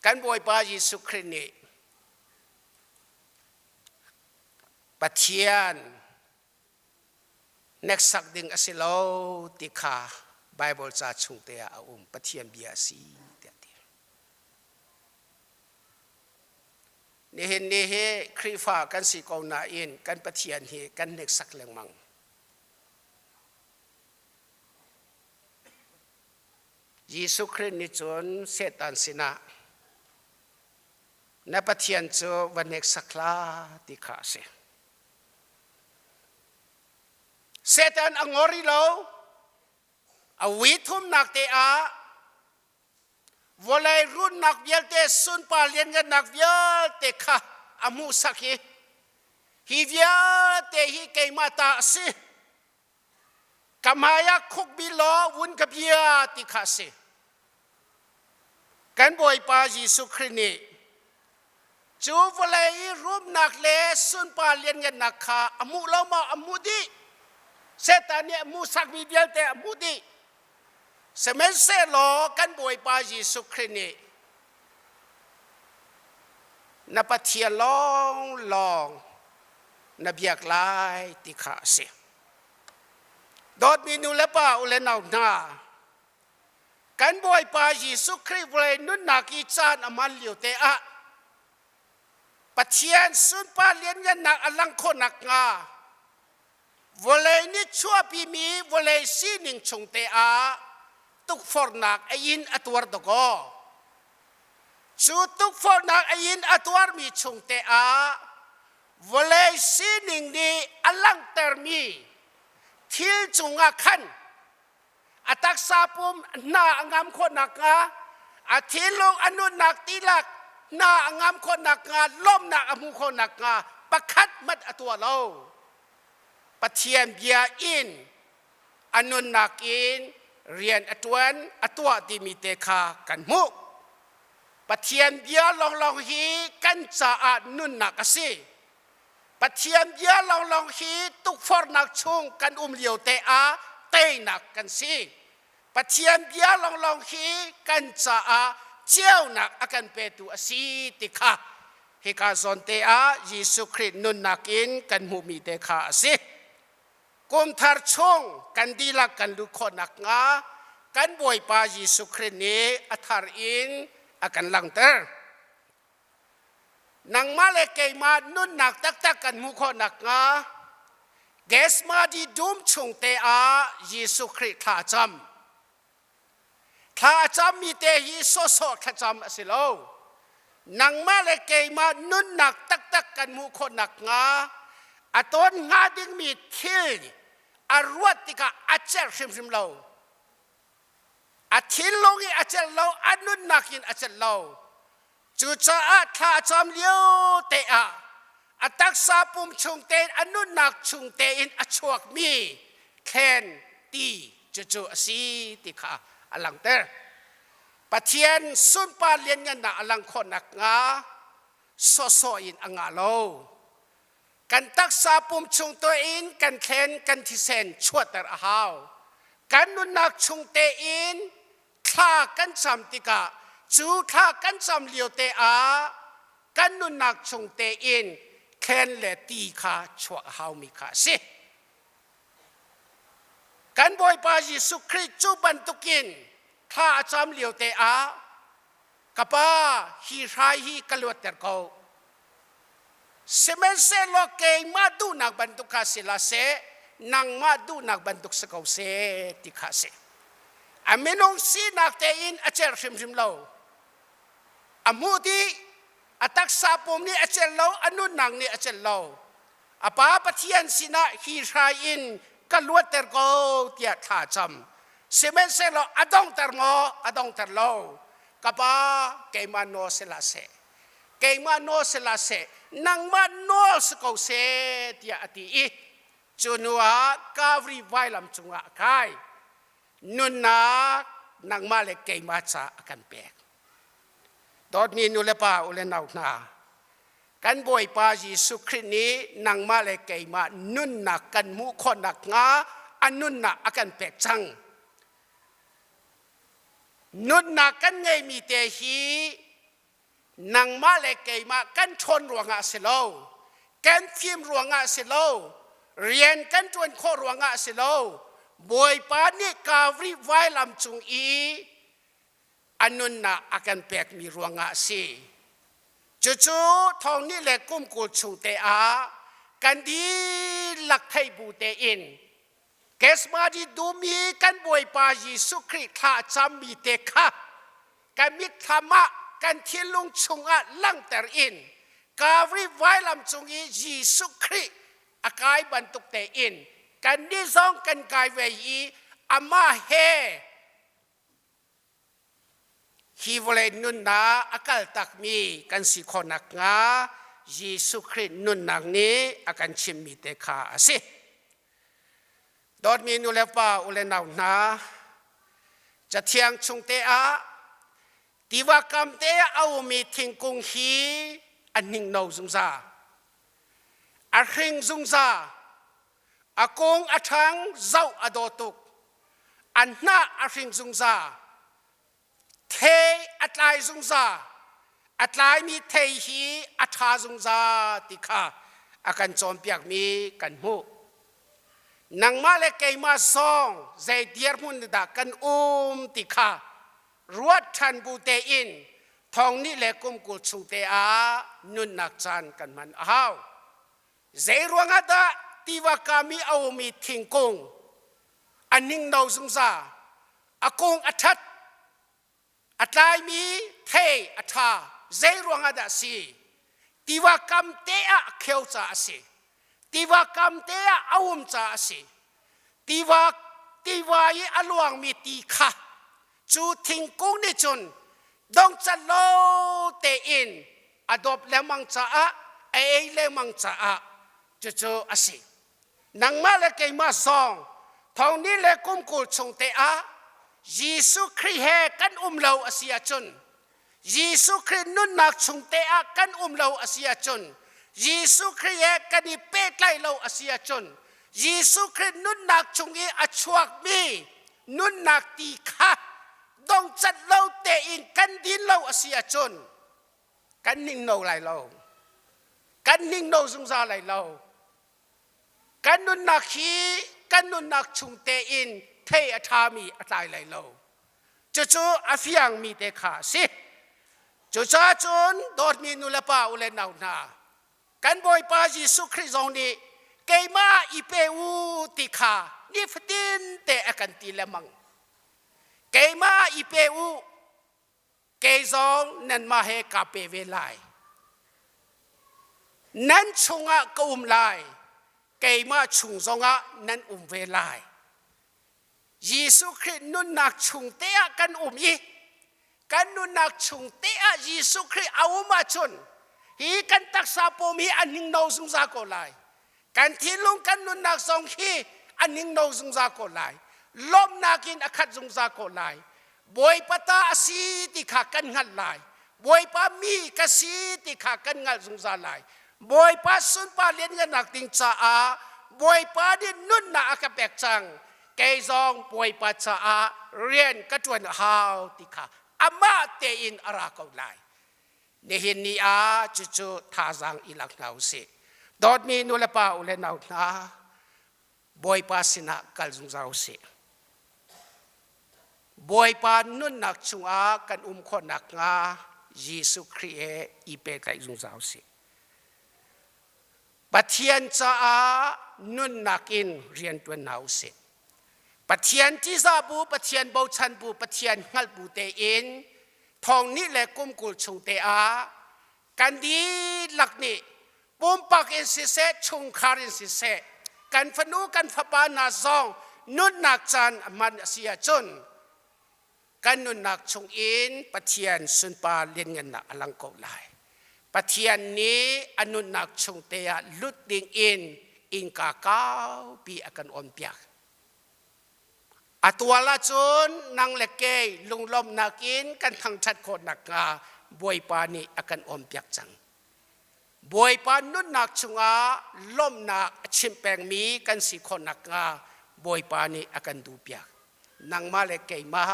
Kan Bawipa Jesuh Khrih nih Pathian hneksak ding a si lo ti kha Baibal ca chung te ah a um. Pathian bia a si tiah a ti. Nihin ni hi Khrihfa kan si ko nain kan Pathian hi kan hneksak lengmang. Jesuh Khrih nih cun Satan sinah na Pathian cu va hneksak hlah ti kha a si. Satan a ngor rih lo. A wi thumnak te ah vawlei runnak vialte sunpar lianngannak vialte kha a hmuhsak i hi vialte hi keimah ta a si. Ka hmai ah khukbi law vun ka bia ti kha a si. Kan Bawipa Jesuh Khrih nih cu vawlei i rumnak le sunpar lianngannak kha a hmuh lo maw? A hmuh dih. Satan nih a hmuhsakmi vialte a hmuh dih. Sihmanhsehlaw kan Bawipa Jesuh Khrih nih na Pathian lawnglawng na biak lai ti kha a si. Dawtmi nu le pa u le nau hna, kan Bawipa Jesuh Khrih vawlei nunnak i caan a hman lio te ah Pathian sunpar lianngannak a lang khawh nakhnga vawlei nih chuahpimi vawlei sining chung te ah tukforhnak a in a tuar dawkaw. Cu tukforhnak a in a tuarmi chung te ah vawlei sining nih a langhtermi thil cungah khan a taksa pum hna a ngam khawh nakhnga a thinlung a nunnak tilak hna a ngam khawh nakhnga lawmhnak a hmuh khawh nakhnga pakhat hmanh a tuah lo. Pathian bia in a nunnak in rian a ṭuan a tuah timi te kha kan hmuh. Pathian bia lawnglawng hi kan caah nunnak a si. Pathian bia lawnglawng hi tukforhnak chung kan um lio te ah teinak kan si. Pathian bia lawnglawng hi kan caah ceunak a kan petu a si ti kha hika zawn te ah Jesuh Khrih nunnak in kan hmuhmi te kha a si. Kum thar chung kan dihlak kan lut khawh nakhnga kan Bawipa Jesuh Khrih nih a thar in a kan langhter. Nangmah le keimah nunnak taktak kan hmuh khawh nakhnga Gethsemane dum chung te ah Jesuh Khrih thla a cam. Thla a cammi te hi sawhsawh thlacam a si lo. Nangmah le keimah nunnak taktak kan hmuh khawh nakhnga a tawn hnga dingmi thil a ruat tikah a celh hrimhrim lo. A thinlung i a celh lo, a nunnak in a celh lo. Cucaah thla a cam lio te ah a taksa pum chung tein a nunnak chung tein a chuakmi thlen ti cucu a si ti kha a langhter. Pathian sunpar lianngannak a lang khawh nakhnga sawhsawh in a ngah lo. Kan taksa pum chung tein kan thlen kan thisen chuahter a hau. Kan nunnak chung tein thla kan cam tikah cu thla kan cam lio te ah kan nunnak chung tein thlen le ti kha chuah a haumi kha a si. Kan Bawipa Jesuh Khrih cu bantukin thla a cam lio te ah ka pa hi hrai hi ka luatter ko. Sihmanhsehlaw keimah duhnak bantuk kha si hlah seh, nangmah duhnak bantuk si ko seh ti kha a si. A minung sinak tein a celh hrimhrim lo. A hmuh dih, a taksa pum nih a celh lo, a nunnak nih a celh lo. A pa Pathian sinah hi hrai in ka luatter ko tiah thla a cam. Sihmanhsehlaw a dongter maw? A dongter lo. Ka pa keimah nawl si hlah seh. Keimah nawl si hlah seh, nangmah nawl si ko seh tiah a ti i cu hnu ah Calvary vailam cungah a kai. Nunnak nangmah le keimah ca a kan pek. Dawtmi nu le pa u le nau hna, kan Bawipa Jesuh Khrih nih nangmah le keimah nunnak kan hmuh khawh nakhnga a nunnak a kan pek cang. Nunnak kan ngeimi te hi nangmah le keimah kan ṭhawn ruangah a si lo, kan fim ruangah a si lo, rian kan ṭuan khawh ruangah a si lo. Bawipa nih Calvary vailam cung i a nunnak a kan pekmi ruangah a si. Cucu thong nih le kum 20 chung te ah kan dihlak theih bu tein Kesmadi dum i kan Bawipa Jesuh Khrih thla a cammi te kha kan mitthlam ah kan thinlung chungah langhter in Calvary vailam cung i Jesuh Khrih a kai bantuk tein kannih zong kan kai ve i amah he hi vawlei nunnak a kal takmi kan si khawh nakhnga Jesuh Khrih nunnak nih a kan chimmi te kha a si. Dawtmi nu le pa u le nau hna, Cathiang chung te ah tiva kam te ah a ummi thingkung hi a hninghno zungzal. A hring zungzal. A kung a ṭhang zoh a daw tuk. A hnah a hring zungzal. Thei a tlai zungzal. A tlaimi thei hi a ṭha zungzal ti kha a kan cawnpiakmi kan hmuh. Nangmah le keimah zong zei dirhmun dah kan um ti kha ruat ṭhan bu tein thong nih le kum 20 chung te ah nunnak caan kan hman a hau. Zei ruangah dah tiva kam i a ummi thingkung a hninghno zungzal, a kung a ṭhat, a tlaimi thei a ṭha, zei ruangah dah si? Tiva kam te ah a kheu caah a si. Tiva kam te ah a um caah a si. Tiva tiva i a luangmi ti kha cu thingkung nih cun dongcat lo tein a dawp lengmang caah a ei lengmang caah cucu a si. Nangmah le keimah zong thong ni le kum 20 chung te ah Jesuh Khrih he kan um lo a si ahcun Jesuh Khrih nunnak chung te ah kan um lo a si ahcun Jesuh Khrih he kan i pehtlaih lo a si ahcun Jesuh Khrih nunnak chung i a chuakmi nunnak ti kha dongcat lo tein kan din lo a si ahcun kan ningno lai lo. Kan ningno zungzal lai lo. Kan nunnak hi kan nunnak chung tein thei a ṭhami a tlai lai lo. Cucu a fiangmi te kha a si. Cucaah cun dawtmi nu le pa u le nau hna, kan Bawipa Jesuh Khrih zong nih keimah i pe u ti kha nifatin te a kan ti lengmang. Keimah i pe u, kei zong nanmah he kaa pe ve lai. Nan chungah ka um lai, keimah chung zongah nan um ve lai. Jesuh Khrih nunnak chung te ah kan um i kan nunnak chung te ah Jesuh Khrih a um ahcun hi kan taksa pum hi a hninghno zungzal ko lai. Kan thinlung kan nunnak zong hi a hninghno zungzal ko lai. Lawmhnak in a khat zungzal ko lai. Bawipa ta a si ti kha kan hngalh lai. Bawipa mi ka si ti kha kan hngalh zungzal lai. Bawipa sunpar lianngannak ding caah Bawipa nih nunnak a ka pek cang. Kei zong Bawipa caah rian ka ṭuan a hau ti kha amah tein a ra ko lai. Nihin ni ah cucu thazaang i lak hna u sih. Dawtmi nu le pa u le nau hna, Bawipa sinah kal zungzal u sih. Bawipa nunnak chungah kan um khawh nakhnga Jesuh Khrih he i pehtlaih zungzal u sih. Pathian caah nunnak in rian ṭuan hna u sih. Pathian ṭihzah bu, Pathian bochan bu, Pathian hngalh bu tein thong nih le kum 20 chung te ah kan dihlak nih pumpak in siseh, chungkhar in siseh, kan fanu kan fapa hna zong nunnak caan a hman a si ahcun kan nunnak chungin Pathian sunpar lianngannak a lang ko lai. Pathian nih a nunnak chung te ah lut ding in innka kaupi a kan on piak. A tual ahcun nang le kei lunglawmhnak in kan thangṭhat khawh nakhnga Bawipa nih a kan awmpiak cang. Bawipa nunnak chungah lawmhnak a chimh pengmi kan si khawh nakhnga Bawipa nih a kan duhpiak. Nangmah le keimah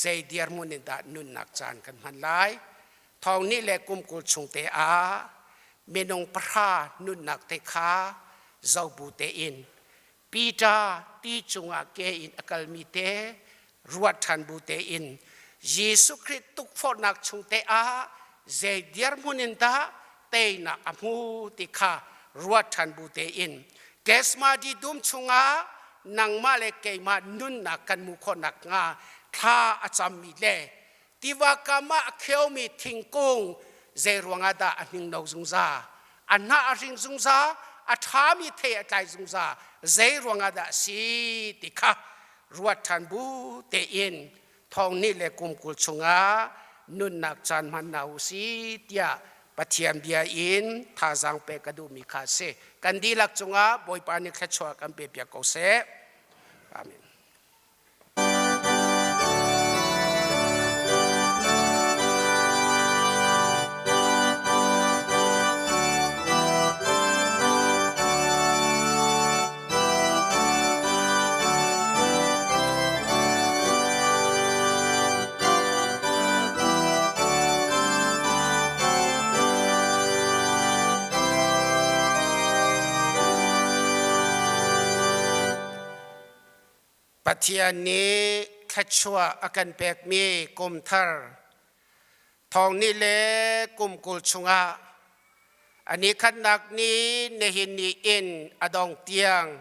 zei dirhmun in dah nunnak caan kan hman lai? Thong nih le kum 20 chung te ah minung pahra nunnak te kha zobu tein Peter ti cungah ke in a kalmi te ruat ṭhan bu tein Jesuh Khrih tukforhnak chung te ah zei dirhmun in dah teinak a hmu ti kha ruat ṭhan bu tein Gethsemane dum chungah nangmah le keimah nunnak kan hmuh khawh nakhnga thla a cammi le tiva kam ah a kheomi thingkung zei ruangah dah a hning no zungzal a hnah a hring zungzal a ṭhami thei a tlai zungzal zei ruangah dah a si ti kha ruat ṭhan bu tein thong nih le kum 20 chungah nunnak caan hman hna u si tiah Pathian bia in thazaang pek ka duhmi kha a si. Kan dihlak cungah Bawipa nih thluachuah kan pe piak ko seh. Amen. Pathian nih thluachuah a kan pekmi kum thar thawng ni le kum 20 chungah a ni khatnak ni nihin ni in a dong tiang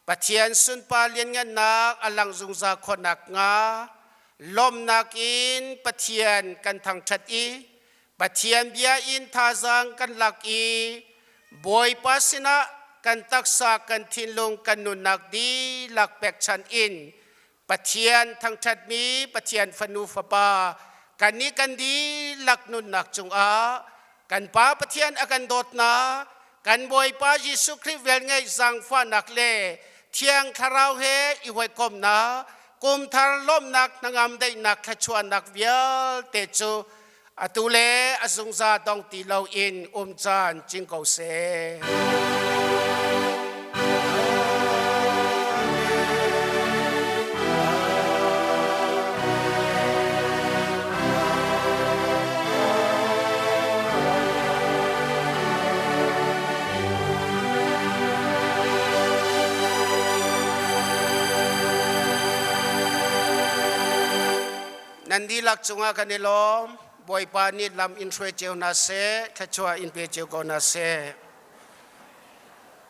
Pathian sunpar lianngannak a lang zungzal khawh nakhnga lawmhnak in Pathian kan thangṭhat i Pathian bia in thazaang kan lak i Bawipa sinah kan taksa kan thinlung kan nunnak dihlak pekchanh in Pathian thangṭhatmi Pathian fanu fapa kannih kan dihlak nunnak cungah kan Pa Pathian a kan dawtnak kan Bawipa Jesuh Khrih velngeih zaangfahnak le Thiang Thlarau he i hawikomhnak kumthar lawmhnak hnangam daihnak thluachuahnak vialte cu atu le a zungzal dong ti loin um caan cing ko seh. Nan dihlak cungah kan i lawm. Bawipa nih lam in hruai cio hna seh, thluachuah in pe cio ko hna seh.